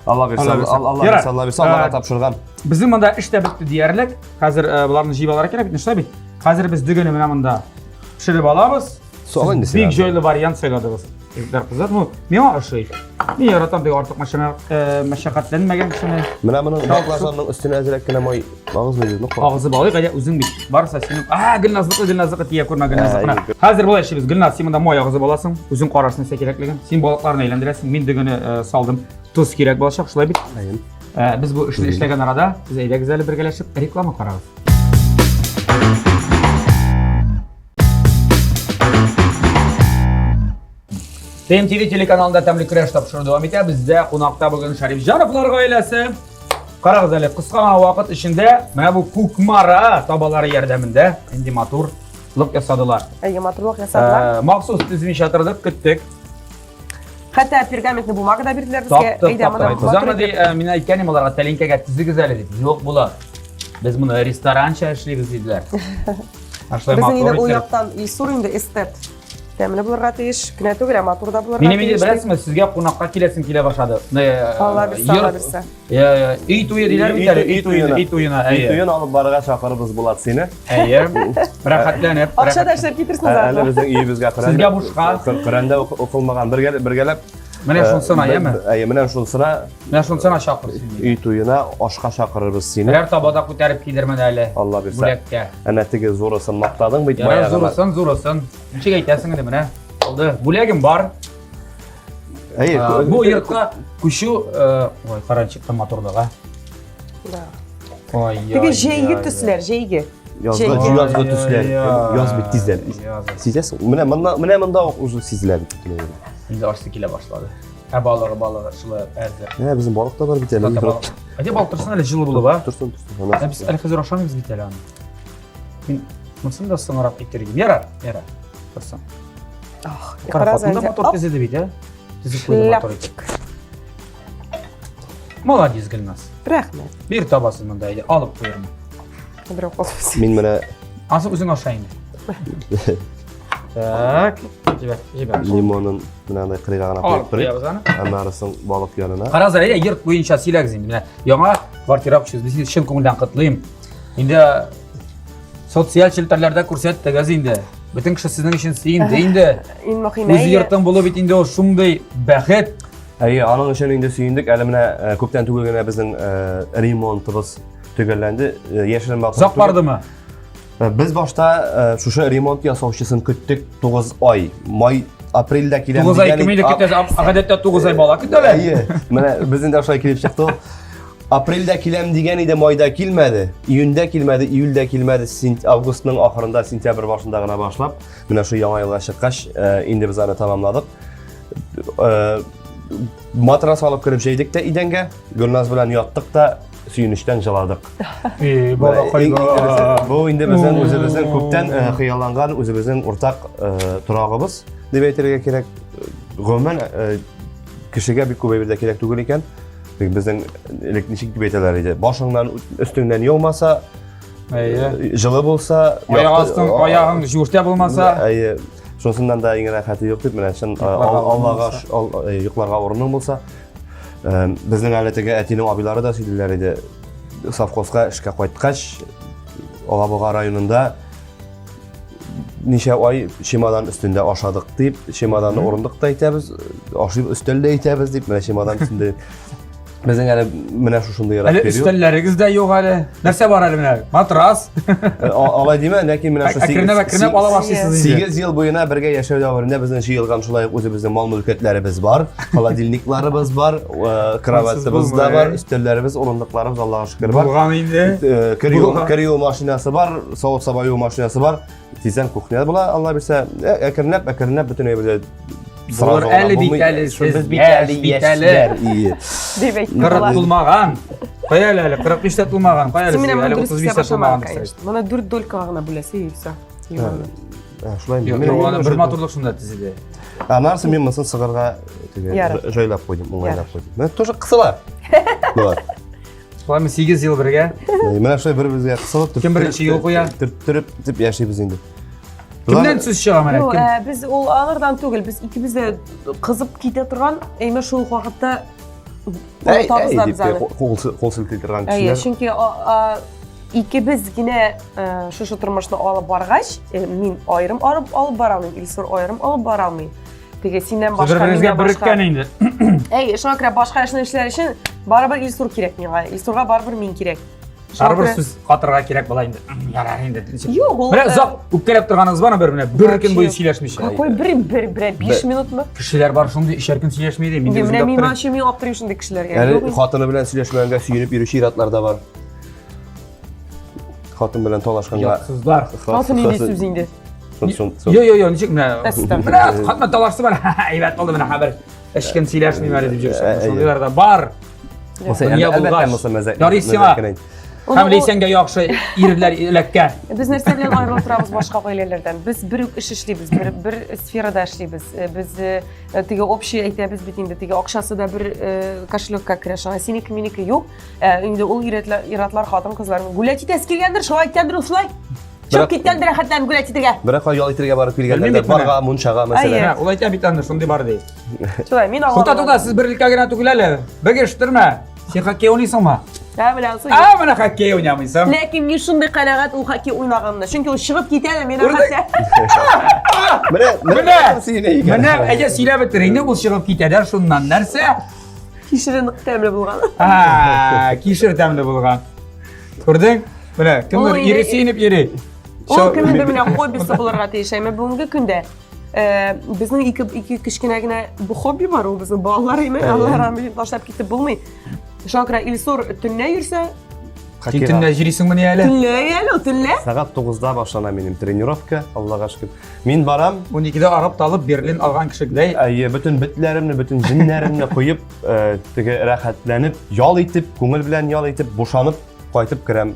Алла бирсә, Алла бирсә, Алла бирсә, Аллага тапшырган. Безнең монда эш тә бетте диярлек. Хәзер э, боларны җыеп алырга кирәк бит, шулай бит? Хәзер без дөгене менә монда пешереп алабыз. Сол инде Бик җайлы вариант сайладыгыз. Егетләр, кызлар, ну, миңа ошый. Мин яратам бик артык э, мәшәкатьләнмәгән кешене. Менә моның баклажанның өстенә әзрәк кенә май агызмый ну. Агызып алыйк, әйдә үзең бит. Барса синең, а, Гөлназныкы, Гөлназныкы тия күрмә Гөлназныкына. Хәзер болай эшлибез. Гөлназ, син монда май агызып аласың, үзең карарсың нәрсә кирәклеген. Син балыкларны әйләндерәсең, мин дөгене э, салдым. Тоз кирәк булачак, шулай бит? Әйе. Э, без бу эшне эшләгән арада, сез әйдәгез әле бергәләшеп реклама карагыз. ТМТВ телеканалында тәмле көрәш тапшыруы дәвам итә. Бездә кунакта бүген Шәрифҗановлар гаиләсе. Карагыз әле, кыска гына вакыт эчендә менә бу Кукмара табалары ярдәмендә нинди матурлык ясадылар. Әйе, матурлык ясадылар. Э, махсус төзмичә тордык, көттек. Хәтта пергаментный бумага да бирделәр безгә. Таптык, Әйдә, моны таптык. матур Аны ди, итеп. э, мин әйткән идем аларга, тәлинкәгә тезегез әле дип. Юк була. Без моны ресторанча эшлибез диделәр. Шулай Безнең инде матур ул иттереп. яктан Илсур инде эстет. Тәмле булырга тиеш, кенә түгел, ә матур да булырга Минем инде тиеш. беләсезме, сезгә кунакка киләсем килә башлады. Алла бирсә, Алла бирсә. Өй туе диләр бит әле, өй туена. Өй туена, Өй әйе. туен алып барырга чакырыбыз Булат сине. Әйе. Рәхәтләнеп. Акча да эшләп китерсен Әле заодно. безнең өебезгә Коръән. Сезгә бушка. Коръәндә укылмаган бергә бергәләп. Менә шунсына, әйеме? Әйе, менә шунсына. Менә шунсына чакыр сине. Өй туена ашка чакырырбыз сине. Берәр табада күтәреп килермен әле. Алла бирсә. Бүләккә. Әнә теге зурысын мактадың бит баягы. Зурысын, зурысын. Ничек әйтәсең инде менә. Булды. Бүләгем бар. Әйе, бу йортка күчү, ой, кара ничек матурлыгы. Да. Ой, Теге җәйге төсләр, җәйге. Язгы, язгы төсләр. Яз бит тиздән. Сизәсең? Менә монда, менә монда ук уже сизелә бит. Инде ашсы килә башлады. Ә балыгы, балыгы шулай әзер. Менә безнең балык та бар бит әле. Әйдә балык торсын әле җылы булып, а? Торсын, торсын. Ә без әле хәзер ашамыйбыз бит әле аны. Мин монысын да соңрак итер идем. Ярар, ярар. Торсын. Ах, Кара хатын да матур төзеде бит, ә? Төзеп куйды матур итеп. Молодец, Гөлназ. Рәхмәт. Бир табасын монда әйдә, алып куермын. Берәү калсын. Мин менә Ансы үзең аша инде. Так, җибәр, җибәр. Лимонын менә андай кырыйга гына куеп торыйк. Аны. Аннары соң балык янына. Карагыз әле, йорт буенча сөйләгез инде. Менә яңа квартира күчәбез. Мин сезне чын күңелдән котлыйм. Инде социаль челтәрләрдә күрсәттегез инде. Бөтен кеше сезнең өчен сөенде инде. Иң мөһиме. Үз йортың булу бит инде ул шундый бәхет. Әйе, аның өчен инде сөендек. Әле менә э, күптән түгел генә безнең э, ремонтыбыз төгәлләнде. Э, яшерен батыр. Озак бардымы? Без башта шушы ремонт ясаучысын көттек 9 ай. Май апрельдә киләм 9 ай кем инде көтәсез? Гадәттә 9 ай бала көтәләр. Әйе. Менә безнең дә шулай килеп чыкты. Апрельдә киләм дигән иде, майда килмәде. Июньдә килмәде, июльдә килмәде. Августның ахырында, сентябрь башында гына башлап, менә шу яңа елга чыккач, инде без аны тамамладык. Матрас алып кереп җәйдек тә идәнгә, Гөлназ белән яттык та сөенечтән җыладык. Эй, бала Бу инде безнең үзебезнең күптән хыялланган үзебезнең уртак торагыбыз дип әйтергә кирәк. Гомумән, кешегә бик күп әйбер дә кирәк түгел икән. Безнең элек ничек дип әйтәләр иде? Башыңнан өстеңнән яумаса, Әйе. Җылы булса, аяк астың, аягың җүштә булмаса, әйе. Шунсыннан да иң рәхәте юк дип, менә чын Аллага йокларга урының булса. Безнең әле теге әтинең абыйлары да сөйлиләр иде. Совхозга эшкә кайткач, Алабуга районында ничә ай чемодан өстендә ашадык дип, чемоданны урындык та әйтәбез, ашый өстәл дә әйтәбез дип, менә чемодан өстендә. Безнең әле менә шушындый Әле өстәлләрегез дә юк әле. Нәрсә бар әле менә? Матрас. Э, алай димә, ләкин менә шу әкренләп әкренләп ала башлыйсыз инде. 8 ел буена бергә яшәү дәверендә безнең җыелган шулай ук үзебезнең мал мөлкәтләребез бар, холодильникларыбыз бар, э, кроватыбыз да бар, өстәлләребез, урындыкларыбыз Аллага шөкер бар. Булган инде. Э, кер юу, кер юу машинасы бар, савыт-саба юу машинасы бар. Тиздән кухня була, Алла бирсә. Э, әкренләп, әкренләп бөтен әйберләр Булыр әле бит әле сез бит әле бит әле. Дип әйтте. 40 тулмаган. Кая әле әле 45 тә тулмаган. Кая әле әле 35 тә тулмаган. Моны дүрт долькага гына бүләсе и все. Шулай. Юк, бер матурлык шунда төзеде. Аннан мин монысын сыгырга җайлап куйдым, уңайлап куйдым. Менә тоже кысыла. Болар. Шулаймы 8 ел бергә? Менә шулай бер-беребезгә кысылып, Кем беренче юл куя? Төрттереп дип яшибез инде. Кемнән сүз чыга менә? Юк, э, без ул алардан түгел, без икебез дә кызып китә торган, әмма шул ук вакытта онытабыз да без аны. Кул кул селти торган кешеләр. Әйе, чөнки икебез генә э, шушы тормышны алып баргач, э, мин аерым алып алып бара алмыйм, Илсур аерым алып бара алмый. Теге синнән башка, миннән башка. Береккән инде. Әй, шуңа күрә башка эшне эшләр өчен барыбер Илсур кирәк миңа. Илсурга барыбер мин кирәк. Барыбер сүз катырга кирәк була инде. Ярар инде. Юк, ул Менә озак үпкәләп торганыгыз бармы бер менә бер көн буе сөйләшмичә? Какой бер бер бер 5 минутмы? Кешеләр бар шундый өчәр көн сөйләшми ди. Мин менә мин вообще мин аптырыйм шундый кешеләргә. Әле хатыны белән сөйләшмәгәнгә сөенеп йөрүче ир-атлар да бар. Хатын белән талашканга. Оятсызлар. Хатын нинди сүз инде? Йо, йо, йо, ничек менә. Менә хатны талашты бар. Әйбәт булды менә хәбәр. Эчкен сөйләшмим әле дип йөрсәң. Шундыйлар да бар. Дөнья булгач. Ярый сиңа. Һәм Ләйсәнгә яхшы ирләр эләккән. Без нәрсә белән аерылып торабыз башка гаиләләрдән? Без бер үк эш эшлибез, бер, бер сферада эшлибез. Э, без э, теге общий әйтәбез бит инде, теге акчасы да бер э, кошелекка керә. Шуңа синеке, минеке юк. Инде ул ир-атлар, хатын-кызларның гулять итәсе килгәндер, шулай әйткәндер ул шулай. Чыгып киткәндер рәхәтләнеп гулять итәргә. Берәр кая ял итәргә барып килгәннәр, барга, мунчага, мәсәлән. Ул әйтә бит аны, шундый бар ди. Шулай, мин аңламадым. Тукта, тукта, сез берлеккә генә түгел әле. Бегештермә. Син хоккей уйныйсыңмы? Ә, менә ансы. Ә, менә хоккей уйнамыйсың. Ләкин мин шундый канәгать ул хоккей уйнаганына. Чөнки ул чыгып китә дә, мин рәхәттә. Менә, менә, менә, әйдә сөйләп бетер инде, ул чыгып китә дә шуннан нәрсә? Кишере нык тәмле булган. А, кишер тәмле булган. Күрдең? Менә, кемдер ире сөенеп йөри. Ул кемнеңдер менә хоббисы булырга тиеш. Әмма бүгенге көндә э, безнең ике ике кечкенә генә бу хобби бар, ул безнең балалар име, алар аны ташлап китеп булмый. Шуңа күрә Илсур төнлә йөрсә, Син төнлә йөрисеңмени әле? Төнлә әле, төнлә. Сәгать 9-да башлана минем тренировка, Аллага шөкер. Мин барам. 12-дә арып талып Берлин алган кешедәй. Әйе, бөтен бетләремне, бөтен җеннәремне куеп, э, теге рәхәтләнеп, ял итеп, күңел белән ял итеп, бушанып кайтып керәм.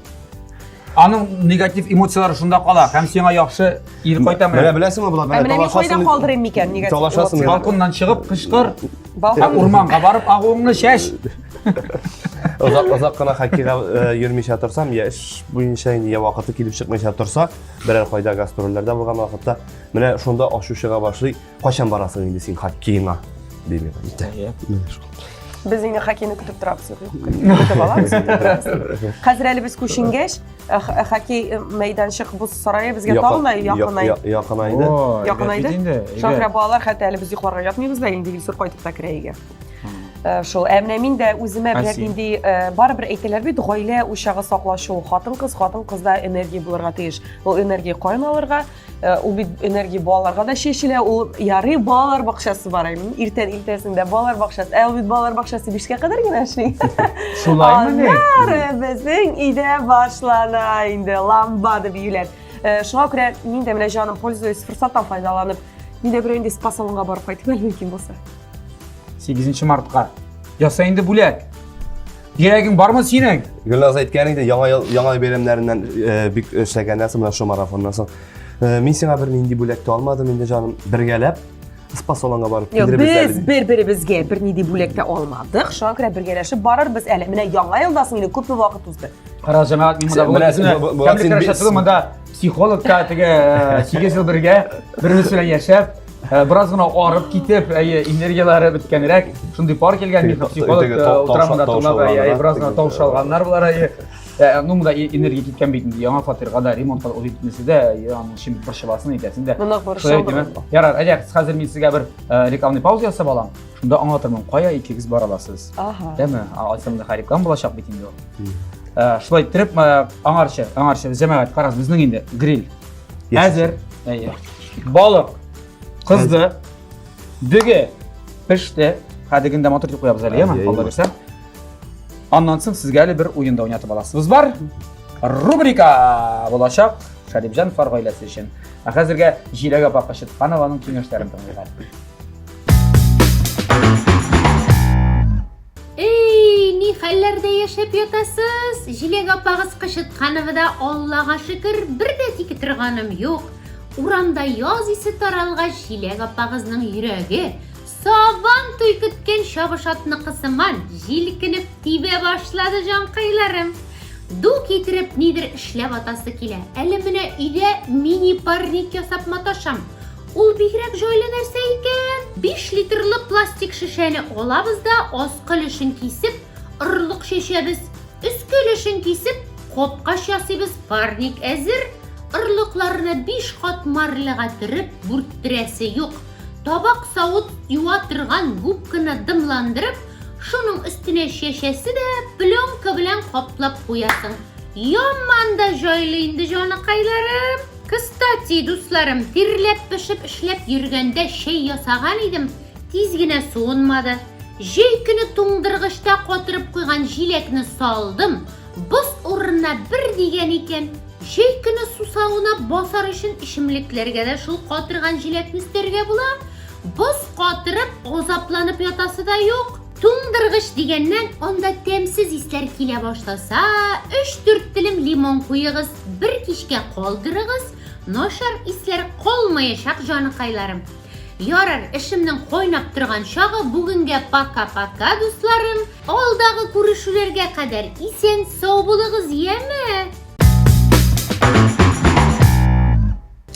Аның негатив эмоцияләре шунда кала һәм сиңа яхшы ир кайта менә. Менә беләсеңме, Булат, менә мин кайда калдырыйм микән негатив Талашасың. Балконнан чыгып кычкыр. Балкон урманга барып агуыңны чәч. Озак озак кына хоккейга э, йөрмичә торсам, я эш буенча инде я вакыты килеп чыкмыйча торса, берәр кайда гастрольләрдә булган вакытта, менә шунда ачу чыга башлый. Кайчан барасың инде син хоккейга? Ди миңа. Менә шул. Без инде хоккейны көтеп торабыз, юк, юк. Көтеп алабыз, көтеп торабыз. Хәзер әле без күченгәч, э, э, хоккей э, мәйданчык боз сарае безгә тагын да якынайды. Якынайды. Якынайды. Шуңа күрә балалар хәтта әле без йокларга ятмыйбыз да, инде Илсур кайтып та керә өйгә. Шул. Ә менә мин дә үземә берәр нинди барыбер әйтәләр бит, гаилә учагы саклашу, хатын-кыз, хатын-кызда энергия булырга тиеш. Ул энергия каян алырга? Э, ул бит энергия балаларга да чәчелә, ул ярый балалар бакчасы бар. Иртән илтәсең дә балалар бакчасы. Ә ул бит балалар бакчасы 5-кә кадәр генә эшли. Шулаймыни? Аннары безнең өйдә башлана инде ламбада биюләр. Э, шуңа күрә мин дә менә җаным пользуюсь форсаттан файдаланып, мин дә берәр инде спа-салонга барып кайтып әле мөмкин булса. 8 мартка. Яса инде бүләк. Йөрәгең бармы синең? Гөлназ әйткән иде, яңа ел, яңа ел бәйрәмнәреннән э, бик эшләгәннән соң, менә шул марафоннан соң. Э, мин сиңа бер нинди бүләк тә алмадым инде, җаным. Бергәләп спа салонга барып Юк, без бер-беребезгә бернинди бүләк тә алмадык. Шуңа күрә бергәләшеп барырбыз әле. Менә яңа елдан соң инде күпме вакыт узды. Кара җәмәгать, мин монда бүген тәмле көрәшәсе монда психологка теге 8 ел бергә бер-берсе белән яшәп, Э, бераз гына арып китеп, әйе, энергияләре беткәнрәк, шундый пар килгән, мин психолог э, утырам монда тыңлап, әйе, бераз гына таушалганнар болар, әйе. Э, ну, монда энергия киткән бит инде, яңа фатирга да, ремонтка да ул итмесе дә, аның өчен борчыласың, әйтәсең дә. Моны борчылдым. Ярар, әйдә, хәзер мин сезгә бер рекламный пауза ясап алам. Шунда аңлатырмын, кая икегез бара аласыз. Ага. Дәме? Алайса монда реклама булачак бит инде ул. Шулай иттереп, аңарчы, аңарчы, җәмәгать, карагыз, безнең инде гриль Әзер. Әйе. Балык кызды. Дөге пеште. Хәдеген дә матур итеп куябыз әле, яме? Алла бирсә. Аннан соң сезгә әле бер уен да уйнатып аласыбыз бар. Рубрика булачак Шәрипҗан фар гаиләсе өчен. Ә хәзергә Җиләк апа Кычытканованың киңәшләрен тыңлыйк әле. Эй, ни хәлләрдә яшәп ятасыз? Җиләк апагыз Кычытканова да, Аллага шөкер, бер дә тик торганым юк. Урамда яз исе таралгач, Җиләк апагызның йөрәге, сабан туй көткән чабыш атныкы сыман, җилкенеп тибә башлады җанкайларым. Ду китереп нидер эшләп атасы килә. Әле менә өйдә мини-парник ясап маташам. Ул бигрәк җайлы нәрсә икән. 5 литрлы пластик шешәне алабыз да, аскы өлешен кисеп, орлык чәчәбез. Өске өлешен кисеп, капкач ясыйбыз, парник әзер. Орлыкларны 5 кат марляга төреп, бүрттерәсе юк. Табак савыт юа торган губканы дымландырып, шуның өстенә чәчәсе дә пленка белән каплап куясың. Яман да җайлы инде, җаныкайларым. Кстати, дусларым, тирләп-пешеп эшләп йөргәндә чәй ясаган идем, тиз генә суынмады. Җәй көне туңдыргычта катырып куйган җиләкне салдым, боз урынына бер дигән икән. Җәй көне сусавына басар өчен эчемлекләргә дә шул катырган җиләкне өстәргә була. Боз катырып, азапланып ятасы да юк. Туңдыргыч дигәннән, анда тәмсез исләр килә башласа, өч-дүрт телем лимон куегыз, бер кичкә калдырыгыз, начар исләр калмаячак, җаныкайларым. Ярар, эшемнең кайнап торган чагы, бүгенгә пока-пока, дусларым. Алдагы күрешүләргә кадәр исән-сау булыгыз, яме?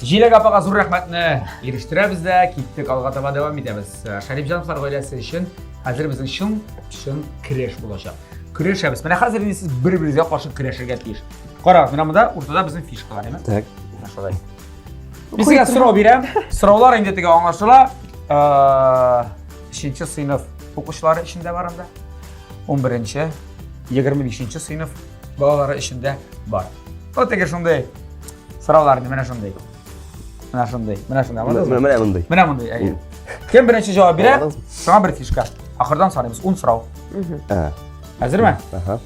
Җиләк апага зур рәхмәтне ирештерәбез дә, киттек алга таба дәвам итәбез. Шәрипҗановлар гаиләсе өчен хәзер безнең чын чын көрәш булачак. Көрәшәбез. Менә хәзер инде сез бер-берегезгә каршы көрәшергә тиеш. Карагыз, менә монда уртада безнең фишкалар, әйме? Так. Менә шулай. Мин сезгә сорау бирәм. Сораулар инде теге аңлашыла. Өченче сыйныф укучылары эчендә бар анда. 11-нче, 25-нче сыйныф балалары эчендә бар. Вот теге шундый сораулар инде менә шундый. Менә шундый, менә шундый. Аңладыгызмы? Менә мондый. Менә мондый, әйе. Кем беренче җавап бирә? Шуңа бер фишка. Ахырдан саныйбыз 10 сорау. Әзерме? Аһа.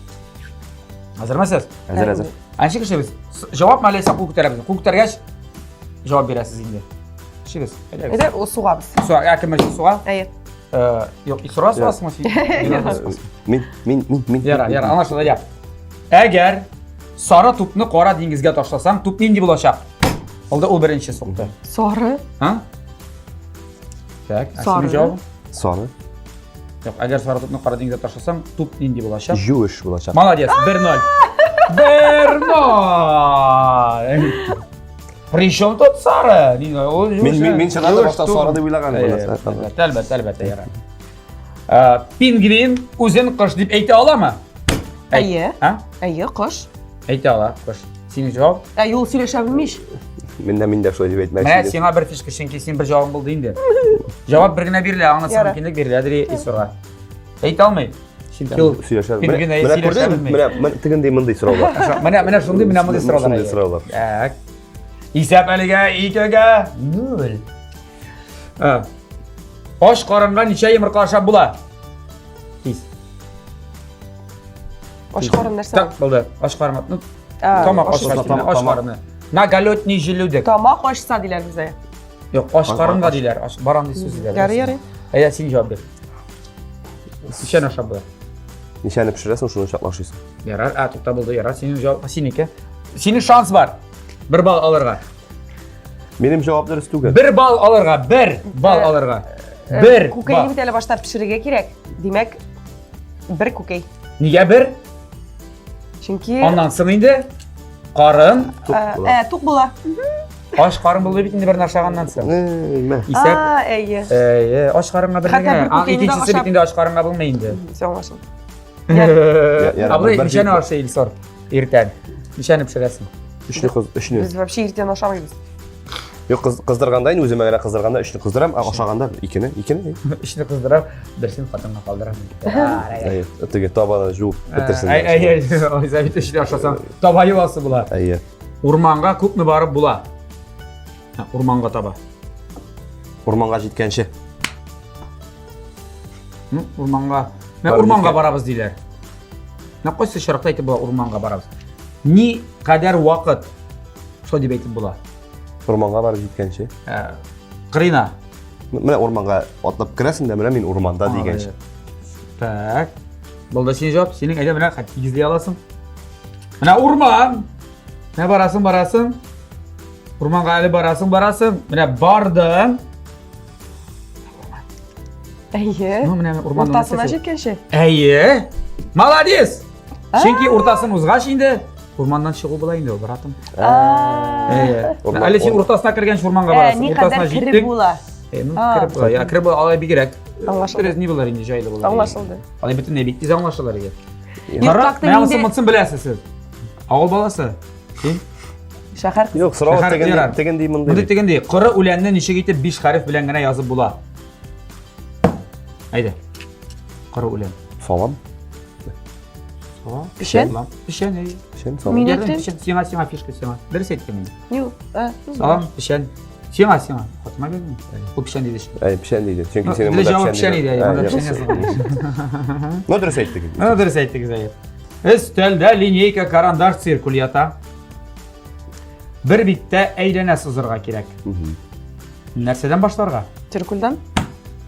Әзерме сез? Әзер, әзер. Ә ничек эшлибез? Җавап мәле кул күтәрәбез. Кул күтәргәч, җавап бирәсез инде. Эшлибез. Әйдә, ул сугабыз. Суга, ә кем беренче суга? Әйе. Юк, сора сугасыңмы син? Мин, мин, мин, мин. Яра, яра, аңлашылды, я. Әгәр сары тупны кара диңгезгә ташласаң, туп нинди булачак? Алда ул беренче сукты. Сары. А? Так, ә Сары. синең җавабың? Сары. Юк, әгәр сары тупны кара диңгезгә ташласаң, туп нинди булачак? Юеш булачак. Молодец, 1-0. 1-0. Причем тут сары? Ул Мин мин мин чыгарды башта сары дип уйлаган идем. Әлбәттә, әлбәттә, әлбәттә, ярар. Пингвин үзен кош дип әйтә аламы? Әйе. Әйе, кош. Әйтә ала, кош. Синең җавап? Ә юл сөйләшә белмиш. Мин дә мин дә шулай дип әйтмәкче Менә идем. сиңа бер фишка, чөнки син бер җавабың булды инде. Җавап бер генә бирелә, аңа Ярар. мөмкинлек бирелә, ди Исурга. Әйтә алмый. Чөнки ул Сөйләшә. Пингвин Менә әй менә сөйләшә күрдеңме? белми. Менә менә тегендей мондый сораулар. Менә менә шундый, менә мондый сораулар. Шундый әйе. сораулар. Так. Исәп әлегә икегә нөл. Ә, Ач карынга ничә йомырка ашап була? Тиз. Ач карын нәрсә? Так, булды. Ач карынга. Ну, А, тамак аш- ачса, тамак, ач тамак. карыны. На голодный желудок. Тамак ачса диләр бездә. Юк, ач карынга диләр. Ач бар андый сүз диләр. Ярый, ярый. Әйдә, син җавап бир. Ничәне ашап була? Ничәне пешерәсең, шуны чаклы ашыйсың. Ярар, ә, тукта булды, ярар, синең җавап, синеке. Синең шанс бар. Бер балл алырга. Минем җавап дөрес түгел. Бер балл алырга, бер балл алырга. Бер Күкәйне балл. бит әле башта пешерергә кирәк. Димәк, бер күкәй. Нигә бер? Чөнки Аннан соң инде карын, Тук Ә, була. ә, тук була. аш карын булды бит инде бер ашаганнан соң. Мә. Исәп. А, әйе. Әйе, аш карынга бер Хәтта генә. бер А, күкәйне дә Икенчесе бит ашап- инде аш карынга булмый инде. Все аңлашылды. ярар, Абый, бер ничәне бер- ашый Илсур иртән? Ничәне пешерәсең? Өчне кыз, өчне. Без вообще иртән ашамыйбыз. Юк, кыз, кыздырганда инде үземә генә кыздырганда өчне кыздырам, ә ашаганда икене, икене. Өчне кыздырам, берсен хатынга калдырам. Әйе, теге табаны жуып бетерсен. Әй, әй, әй, алайса бит өчне ашасаң, таба юасы була. Әйе. Урманга күпме барып була? Һә, Урманга таба. Урманга җиткәнче. Ну, урманга. Менә Барып урманга җиткән. барабыз диләр. Менә кайсы очракта әйтеп була урманга барабыз? Ни кадәр вакыт шулай дип әйтеп була? Урманга барып җиткәнче. Ә, Кырына. Менә урманга атлап керәсең дә, менә мин урманда дигәнче. Так. Булды синең җавап. Синең әйдә менә хәтта тигезли аласың. Менә урман. Менә барасың, барасың. Урманга әле барасың, барасың. Менә бардың. Әйе. Ну, менә урманның Уртасына нәрсәсе? җиткәнче. Әйе. Молодец. Чөнки уртасын узгач инде урманнан чыгу була инде ул, братым. Әйе. Урман- Әле син уртасына кергәнче урманга Ә, барасың. ни Уртасына кадәр кереп җиттең. була. Э, ну, А. кереп була. Я, кереп була, алай бигрәк. Аңлашылды. Дөрес ни булыр инде, җайлы булыр. Аңлашылды. Алай бөтенләй бик тиз аңлашылыр иде. Юк, Кара, как-то менә инде- монсын монсын беләсез сез. Авыл баласы. Син? Шәһәр кызы. Юк, сорау Шәһәр тегенди, ярар. тегенди мондый. Мондый тегенди. Коры үләнне ничек итеп 5 хәреф белән генә язып була? Әйдә. Коры үлән. Салам. Салам. Печән? Салам. Печән, әйе. Печән, салам. Мин Ярдәм, әйттем. печән. Сиңа, сиңа фишка, сиңа. Дөрес әйттем инде. Юк. ә, ну, Салам, печән. Сиңа, сиңа. Хатыма бирдем. Ул печән диде. Әй, печән диде. Чөнки Ну, синең Дөрес монда җавап печән иде. әйе, Монда Ә, печән язылган. Ну, дөрес әйттек. Ну, дөрес әйттегез, әйе. Өстәлдә линейка, карандаш, циркуль ята. Бер биттә әйләнә сызырга кирәк. Нәрсәдән башларга? Циркульдан.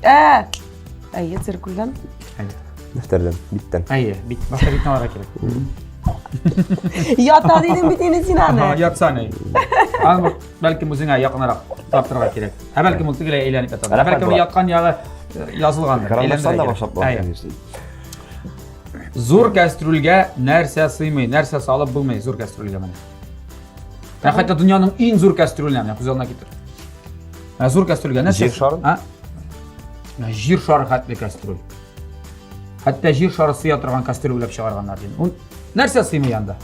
Ә! Әйе, циркульдан. Әйе. Дәфтәрдән, биттән. Әйе, бит, башта битне алырга кирәк. Ята дидең бит инде син аны. Ятса ни. Аны бәлкем үзеңә якынрак таптырырга кирәк. Ә бәлкем ул тегеләй әйләнеп ятадыр. Ә бәлкем яткан ягы э, язылгандыр. Карандаштан да башлап була, конечно. Зур кәстрүлгә нәрсә сыймый, нәрсә салып булмый зур кәстрүлгә менә. Ә хәтта дөньяның иң зур кәстрүленә менә күз алдына китер. Ә зур кәстрүлгә нәрсә? Җир шарын? А? Менә җир шары хәтле кәстрүл. Хәтта җир шары сыя торган кәстрүл уйлап чыгарганнар дим. Ул нәрсә сыймый анда?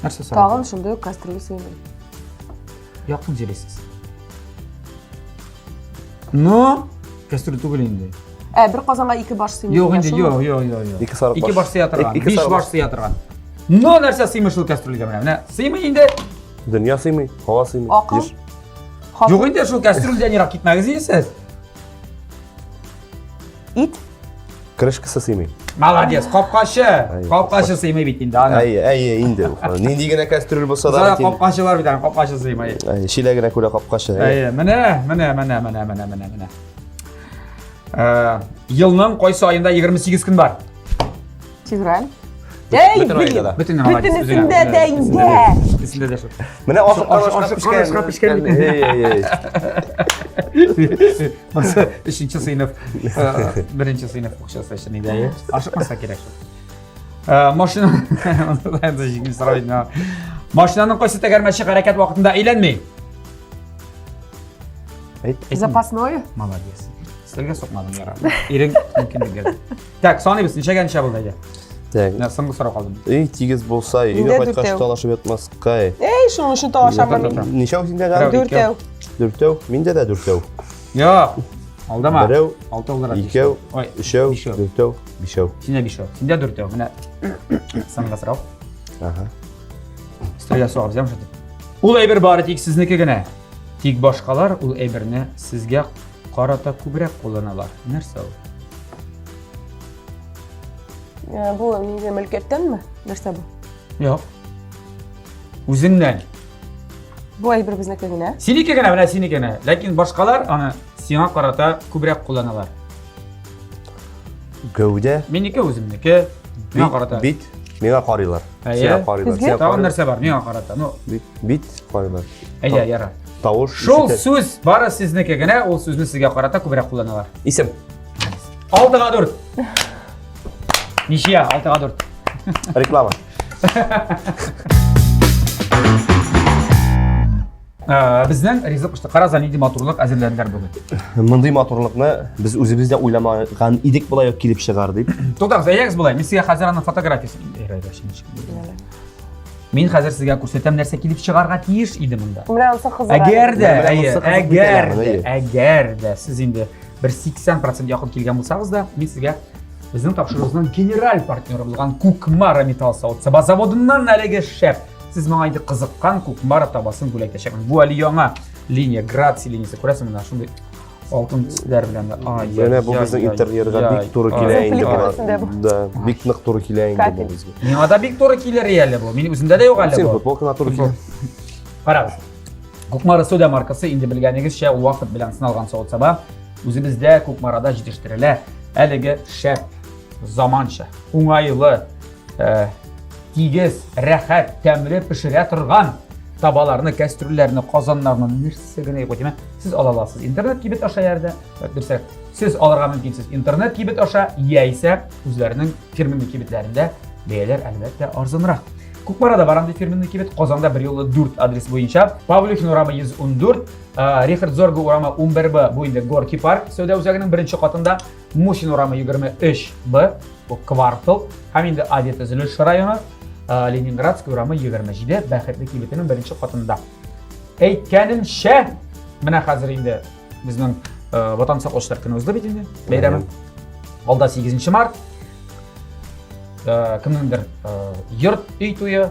Нәрсә сыймый? Тагын шундый ук кәстрүл сыймый. Якын җиресез. Ну, кәстрүл түгел инде. Ә, бер казанга ике баш сыймый. Юк инде, юк, юк, юк, юк. Ике сарык Ике баш сыя торган, Ике биш сарык баш сыя торган. Но нәрсә сыймый шул кәстрүлгә менә? Менә сыймый инде. Дөнья сыймый, һава сыймый. Акыл. Җир. Хатын. Юк инде шул кәстрүлдән ерак китмәгез инде сез. Ит. Крышкасы сыймый. Молодец, капкачы. Әйе, Капкачы сыймый бит инде аны. Әйе, әйе, инде. Нинди генә кәстрүл булса да Зара бит инде. капкачылар бит аны, капкачы сыймый. Әйе, чиләгенә күрә капкачы. Әйе, менә, менә, менә, менә, менә, менә, менә. Э, елның кайсы аенда 28 көн бар? Февраль. Әй, Бөтен айда да. Бөтен молодец. Бөтенесендә дә инде. Бөтенесендә дә шул. Менә Ашыккан ашка пешкән. Әй, әй, әй. Монысы өченче сыйныф, э, беренче сыйныф укучысы өчен иде. әйе. Ашыкмаса кирәк шул. Э, Машина җиңел сорау инде. Машинаның кайсы тәгәрмәче хәрәкәт вакытында әйләнми? Әйт. Запасное? Молодец. Сезгә сукмадым яра. Ирең мөмкинлек бирде. Так, саныйбыз. Ничәгә ничә булды әйдә? Так. Менә соңгы сорау калды. Эй, тигез булса, өйгә Миндә кайткач дүртәү. талашып ятмаска. Эй, шуның өчен талашамын мин. Ничәү синдә Берәү. дә? Дүртәү. Дүртәү. Миндә дә дүртәү. Юк. Алдама. Берәү, Алты булдыра. икәү, Ой, өчәү, бишәү. дүртәү, бишәү. Синдә бишәү. Синдә дүртәү. Менә соңгы сорау. Ага. Өстәлгә сугабыз, яме шулай. Ул әйбер бары тик сезнеке генә. Тик башкалар ул әйберне сезгә карата күбрәк кулланалар. Нәрсә ул? Э, бу нинди мөлкәттәнме? Нәрсә бу? Юк. Үзеңнән. Бу әйбер безнеке генә. Синеке генә, менә синеке генә. Ләкин башкалар аны сиңа карата күбрәк кулланалар. Гәүдә. Минеке үземнеке. Миңа карата. Бит. Миңа карыйлар. Әйе. Сиңа карыйлар. Сезгә? Сиңа Тагын карыйлар. нәрсә бар? Миңа карата. Ну, Бит, бит карыйлар. әйдә, ярар. Тавыш. Шул ишетә. сүз бары сезнеке генә, ул сүзне сезгә карата күбрәк кулланалар. Исем. Алтыга дүрт. Ничья, алтыга дүрт. Реклама. Э, Безнең ризык пеште. Карагыз, нинди матурлык әзерләделәр бүген. Мондый матурлыкны без үзебез дә уйламаган идек болай ук килеп чыгар дип. Туктагыз, әйдәгез болай. Мин сезгә хәзер аның фотографиясен Мин хәзер сезгә күрсәтәм, нәрсә килеп чыгарга тиеш иде монда. Менә анысы кызык. Әгәр дә, Менә әйе, монысы кызык бит әгәр әле, дә, әйе. әгәр дә сез инде бер 80% якын килгән булсагыз да, мин сезгә безнең тапшыруыбызның генераль партнеры булган Кукмара металл савыт-саба заводыннан әлеге шәп сез моңа инде кызыккан Кукмара табасын бүләк итәчәкмен. Бу әле яңа линия, Граци линиясе. Күрәсең, менә шундый алтын төсләр белән дә. Ай, Менә бу безнең интерьерга бик туры килә инде Плиткасында бу. болар. Да, бик нык туры килә инде бу Кафель. безгә. Миңа да бик туры килер әле бу. Мин үземдә дә юк әле Син бу. футболкаңа туры килә. Карагыз. Кукмара Сода маркасы инде белгәнегезчә ул вакыт белән сыналган савыт-саба үзебездә Кукмарада җитештерелә. Әлеге шәп, заманча, уңайлы, э, тигез, рәхәт, тәмле пешерә торган табаларны, кәстрүлләрне, казаннарны нәрсә генә юк димә. Сез ала аласыз интернет кибет аша ярдә, дөресрәк, сез алырга мөмкинсез интернет кибет аша яисә үзләренең фирменный кибетләрендә бәяләр әлбәттә арзанрак. Кукмарада бар андый фирменный кибет, Казанда бер юлы 4 адрес буенча. Павлюхин урамы 114, э, Рихард Зорга урамы 11Б, бу инде Горки парк сәүдә үзәгенең беренче катында, Мусин урамы 23Б, бу квартал, һәм инде авиатөзелеш районы, э, Ленинградский урамы 27, Бәхетле кибетенең беренче катында. Әйткәнемчә, менә хәзер инде безнең э, Ватан саклаучылар көне узды бит инде, бәйрәме. Алда 8 март. Э, кемнеңдер э, йорт, өй туе,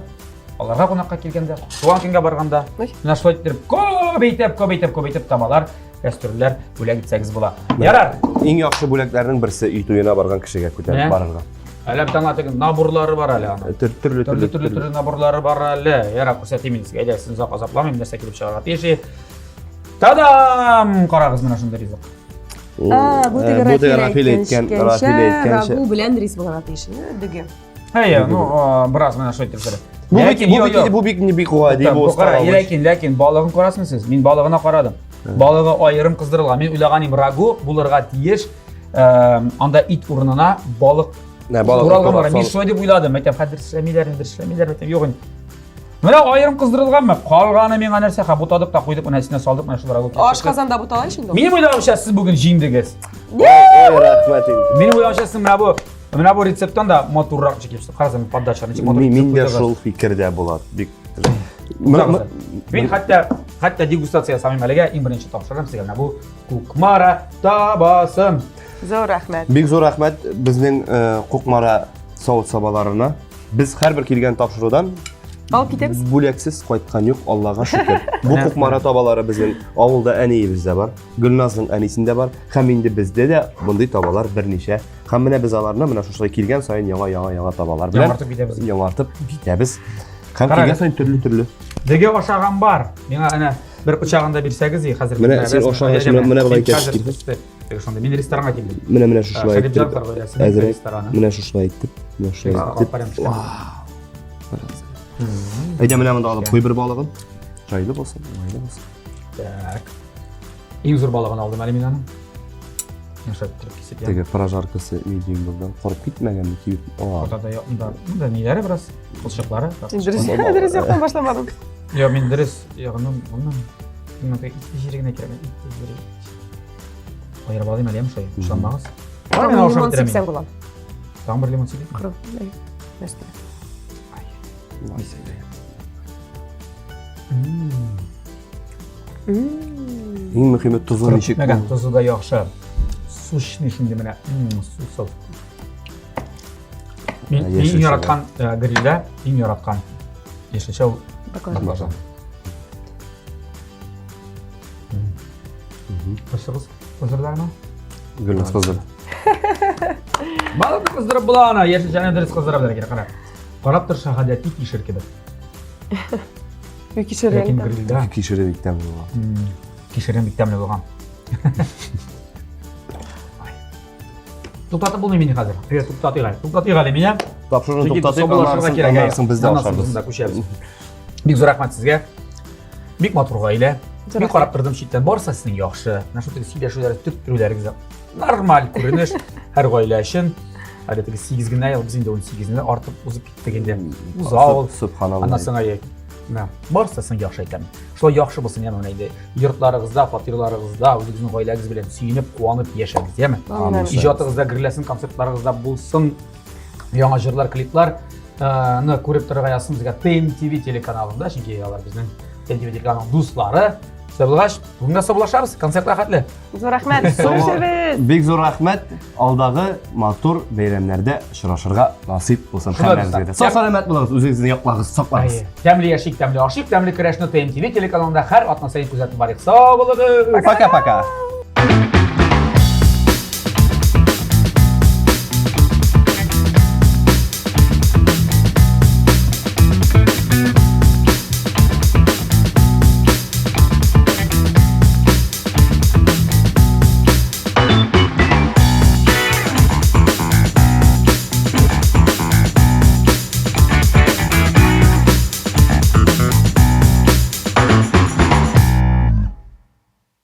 аларга кунакка килгәндә, туган көнгә барганда, Ой. менә шулай итеп күп итеп, күп итеп, күп итеп табалар, кәстрүлләр бүләк итсәгез була. Ярар. Иң яхшы бүләкләрнең берсе өй туена барган кешегә Менә. күтәреп барырга. Әле бит аңа теге наборлары бар әле аның. Төрле төрле төрле төрле наборлары бар әле. Ярар, күрсәтим мин сезгә. Әйдә, сезне озак азапламыйм, нәрсә килеп чыгарга тиеш. Та-дам! Карагыз менә шундый ризык. А, бу теге Бу теге Рафил әйткән, Рафил әйткәнчә. Рагу белән рис булырга тиеш. Дөге. Әйе, ну, бераз менә шулай итеп пешерә. Бу бик бу бик бу бик не бик гади бу. Кара, ләкин, ләкин балыгын карасың сез. Мин балыгына карадым. Балыгы аерым кыздырылган. Мин уйлаган идем, рагу булырга тиеш. Анда ит урынына балык Нә, балык туралган бар. Мин шулай дип уйладым. Әйтәм, хәзер эшләмиләр, инде эшләмиләр, әйтәм, юк инде. Менә аерым кыздырылганмы? Калганы миңа нәрсә? Ха, бутадык та куйдык, менә өстенә салдык, менә шул рагу. Аш казанда бутала инде. Минем уйлавымча, сез бүген җиңдегез. Ой, рәхмәт инде. Минем уйлавымча, сез менә бу менә бу рецепттан да матуррак ничек килеп чыкты. Карасам, подача ничек матур. Мин дә шул фикердә Булат. Бик Мин хәтта хәтта дегустация ясамыйм әлегә, иң беренче тапшырам сезгә менә бу Кукмара табасын. Зур рәхмәт. Бик зур рәхмәт безнең Кукмара савыт-сабаларына. Без һәрбер килгән тапшырудан алып китәбез. Бүләксез кайткан юк, Аллага шөкер. Бу Кукмара табалары безнең авылда әниебездә бар, Гөлназның әнисендә бар, һәм инде бездә дә мондый табалар берничә. Һәм менә без аларны менә шушылай килгән саен яңа-яңа-яңа табалар белән яңартып китәбез. Яңартып китәбез. Һәм килгән саен төрле-төрле. Дөге ашаган бар. Миңа әнә бер пычагын да бирсәгез, и хәзер. Менә син ашагач, менә болай кисеп. Теге шунда мин ресторанга килдем. Менә менә шушылай итеп. Әзрәк. Менә шушылай итеп. Менә шушылай итеп. Әйдә менә монда алып куй бер балыгын. Җайлы булсын, уңайлы булсын. Так. Иң зур балыгын алдым әле мин аның. Яшәп торып кисеп. Теге прожаркасы медиум булган. Корып китмәгәнме кибет? Уртада да, монда ниләре бераз, кылчыклары. Дөрес, дөрес яктан башламадым. Йо, мин дөрес ягыннан моннан. Миңа теге ит җире генә кирәк, ит җире. Аерып алыйм әле, шулай. Ышанмагыз. Тагын бер лимон сипсәң була. Тагын бер лимон сипим. Коры. Нәрсә? Иң мөһиме тозы ничек? Мәгән тозы да яхшы. Сущный шундый менә. Сусыл. Мин иң яраткан грильдә иң яраткан яшелчә ул баклажан. Кызыгыз кыздырдыңмы? Гөлназ кыздырды. Балыкны кыздырып була аны, яшелчәне дөрес кыздыра белергә кирәк, кара. Карап торса гадәти кишер кебек. Кишер Ләкин грильдә. Кишере бик тәмле булган. Кишере бик тәмле булган. Туктатып булмый мине хәзер. Әйе, туктатыйк әле. Туктатыйк әле мине. Тапшыруны туктатыйк, аннан соң без дә ашарбыз. Күчәбез. Бик зур рәхмәт сезгә. Бик матур гаилә. Мин карап тордым читтән, барысы сезнең яхшы. Менә шул теге сөйләшүләр, төрттерүләрегез нормаль күренеш һәр гаилә өчен. Әле теге 8 генә ел, без инде 18-не артып узып киттек инде. Уза ул. Субханалла. Аннан соң әйе. Менә барысы да сезнең яхшы әйтәм. Шулай яхшы булсын, яме менә инде йортларыгызда, фатирларыгызда, үзегезнең гаиләгез белән сөенеп, куанып яшәгез, яме. Иҗатыгызда гөрләсен, концертларыгызда булсын яңа җырлар, клиплар. Ны күреп торырга язсын безгә ТМТВ телеканалында, чөнки алар безнең ТМТВ телеканалының дуслары. Шулай булгач, бүгенгә саубуллашабыз, концертка хәтле. Зур рәхмәт. Күрешәбез. Бик зур рәхмәт. Алдагы матур бәйрәмнәрдә очрашырга насыйп булсын һәммәгезгә дә. Сау сәламәт булыгыз, үзегезне яклагыз, саклагыз. Тәмле яшик, тәмле ашыйк, тәмле көрәшне ТМТВ телеканалында һәр атна саен күзәтеп барыйк. Сау булыгыз. Пока-пока.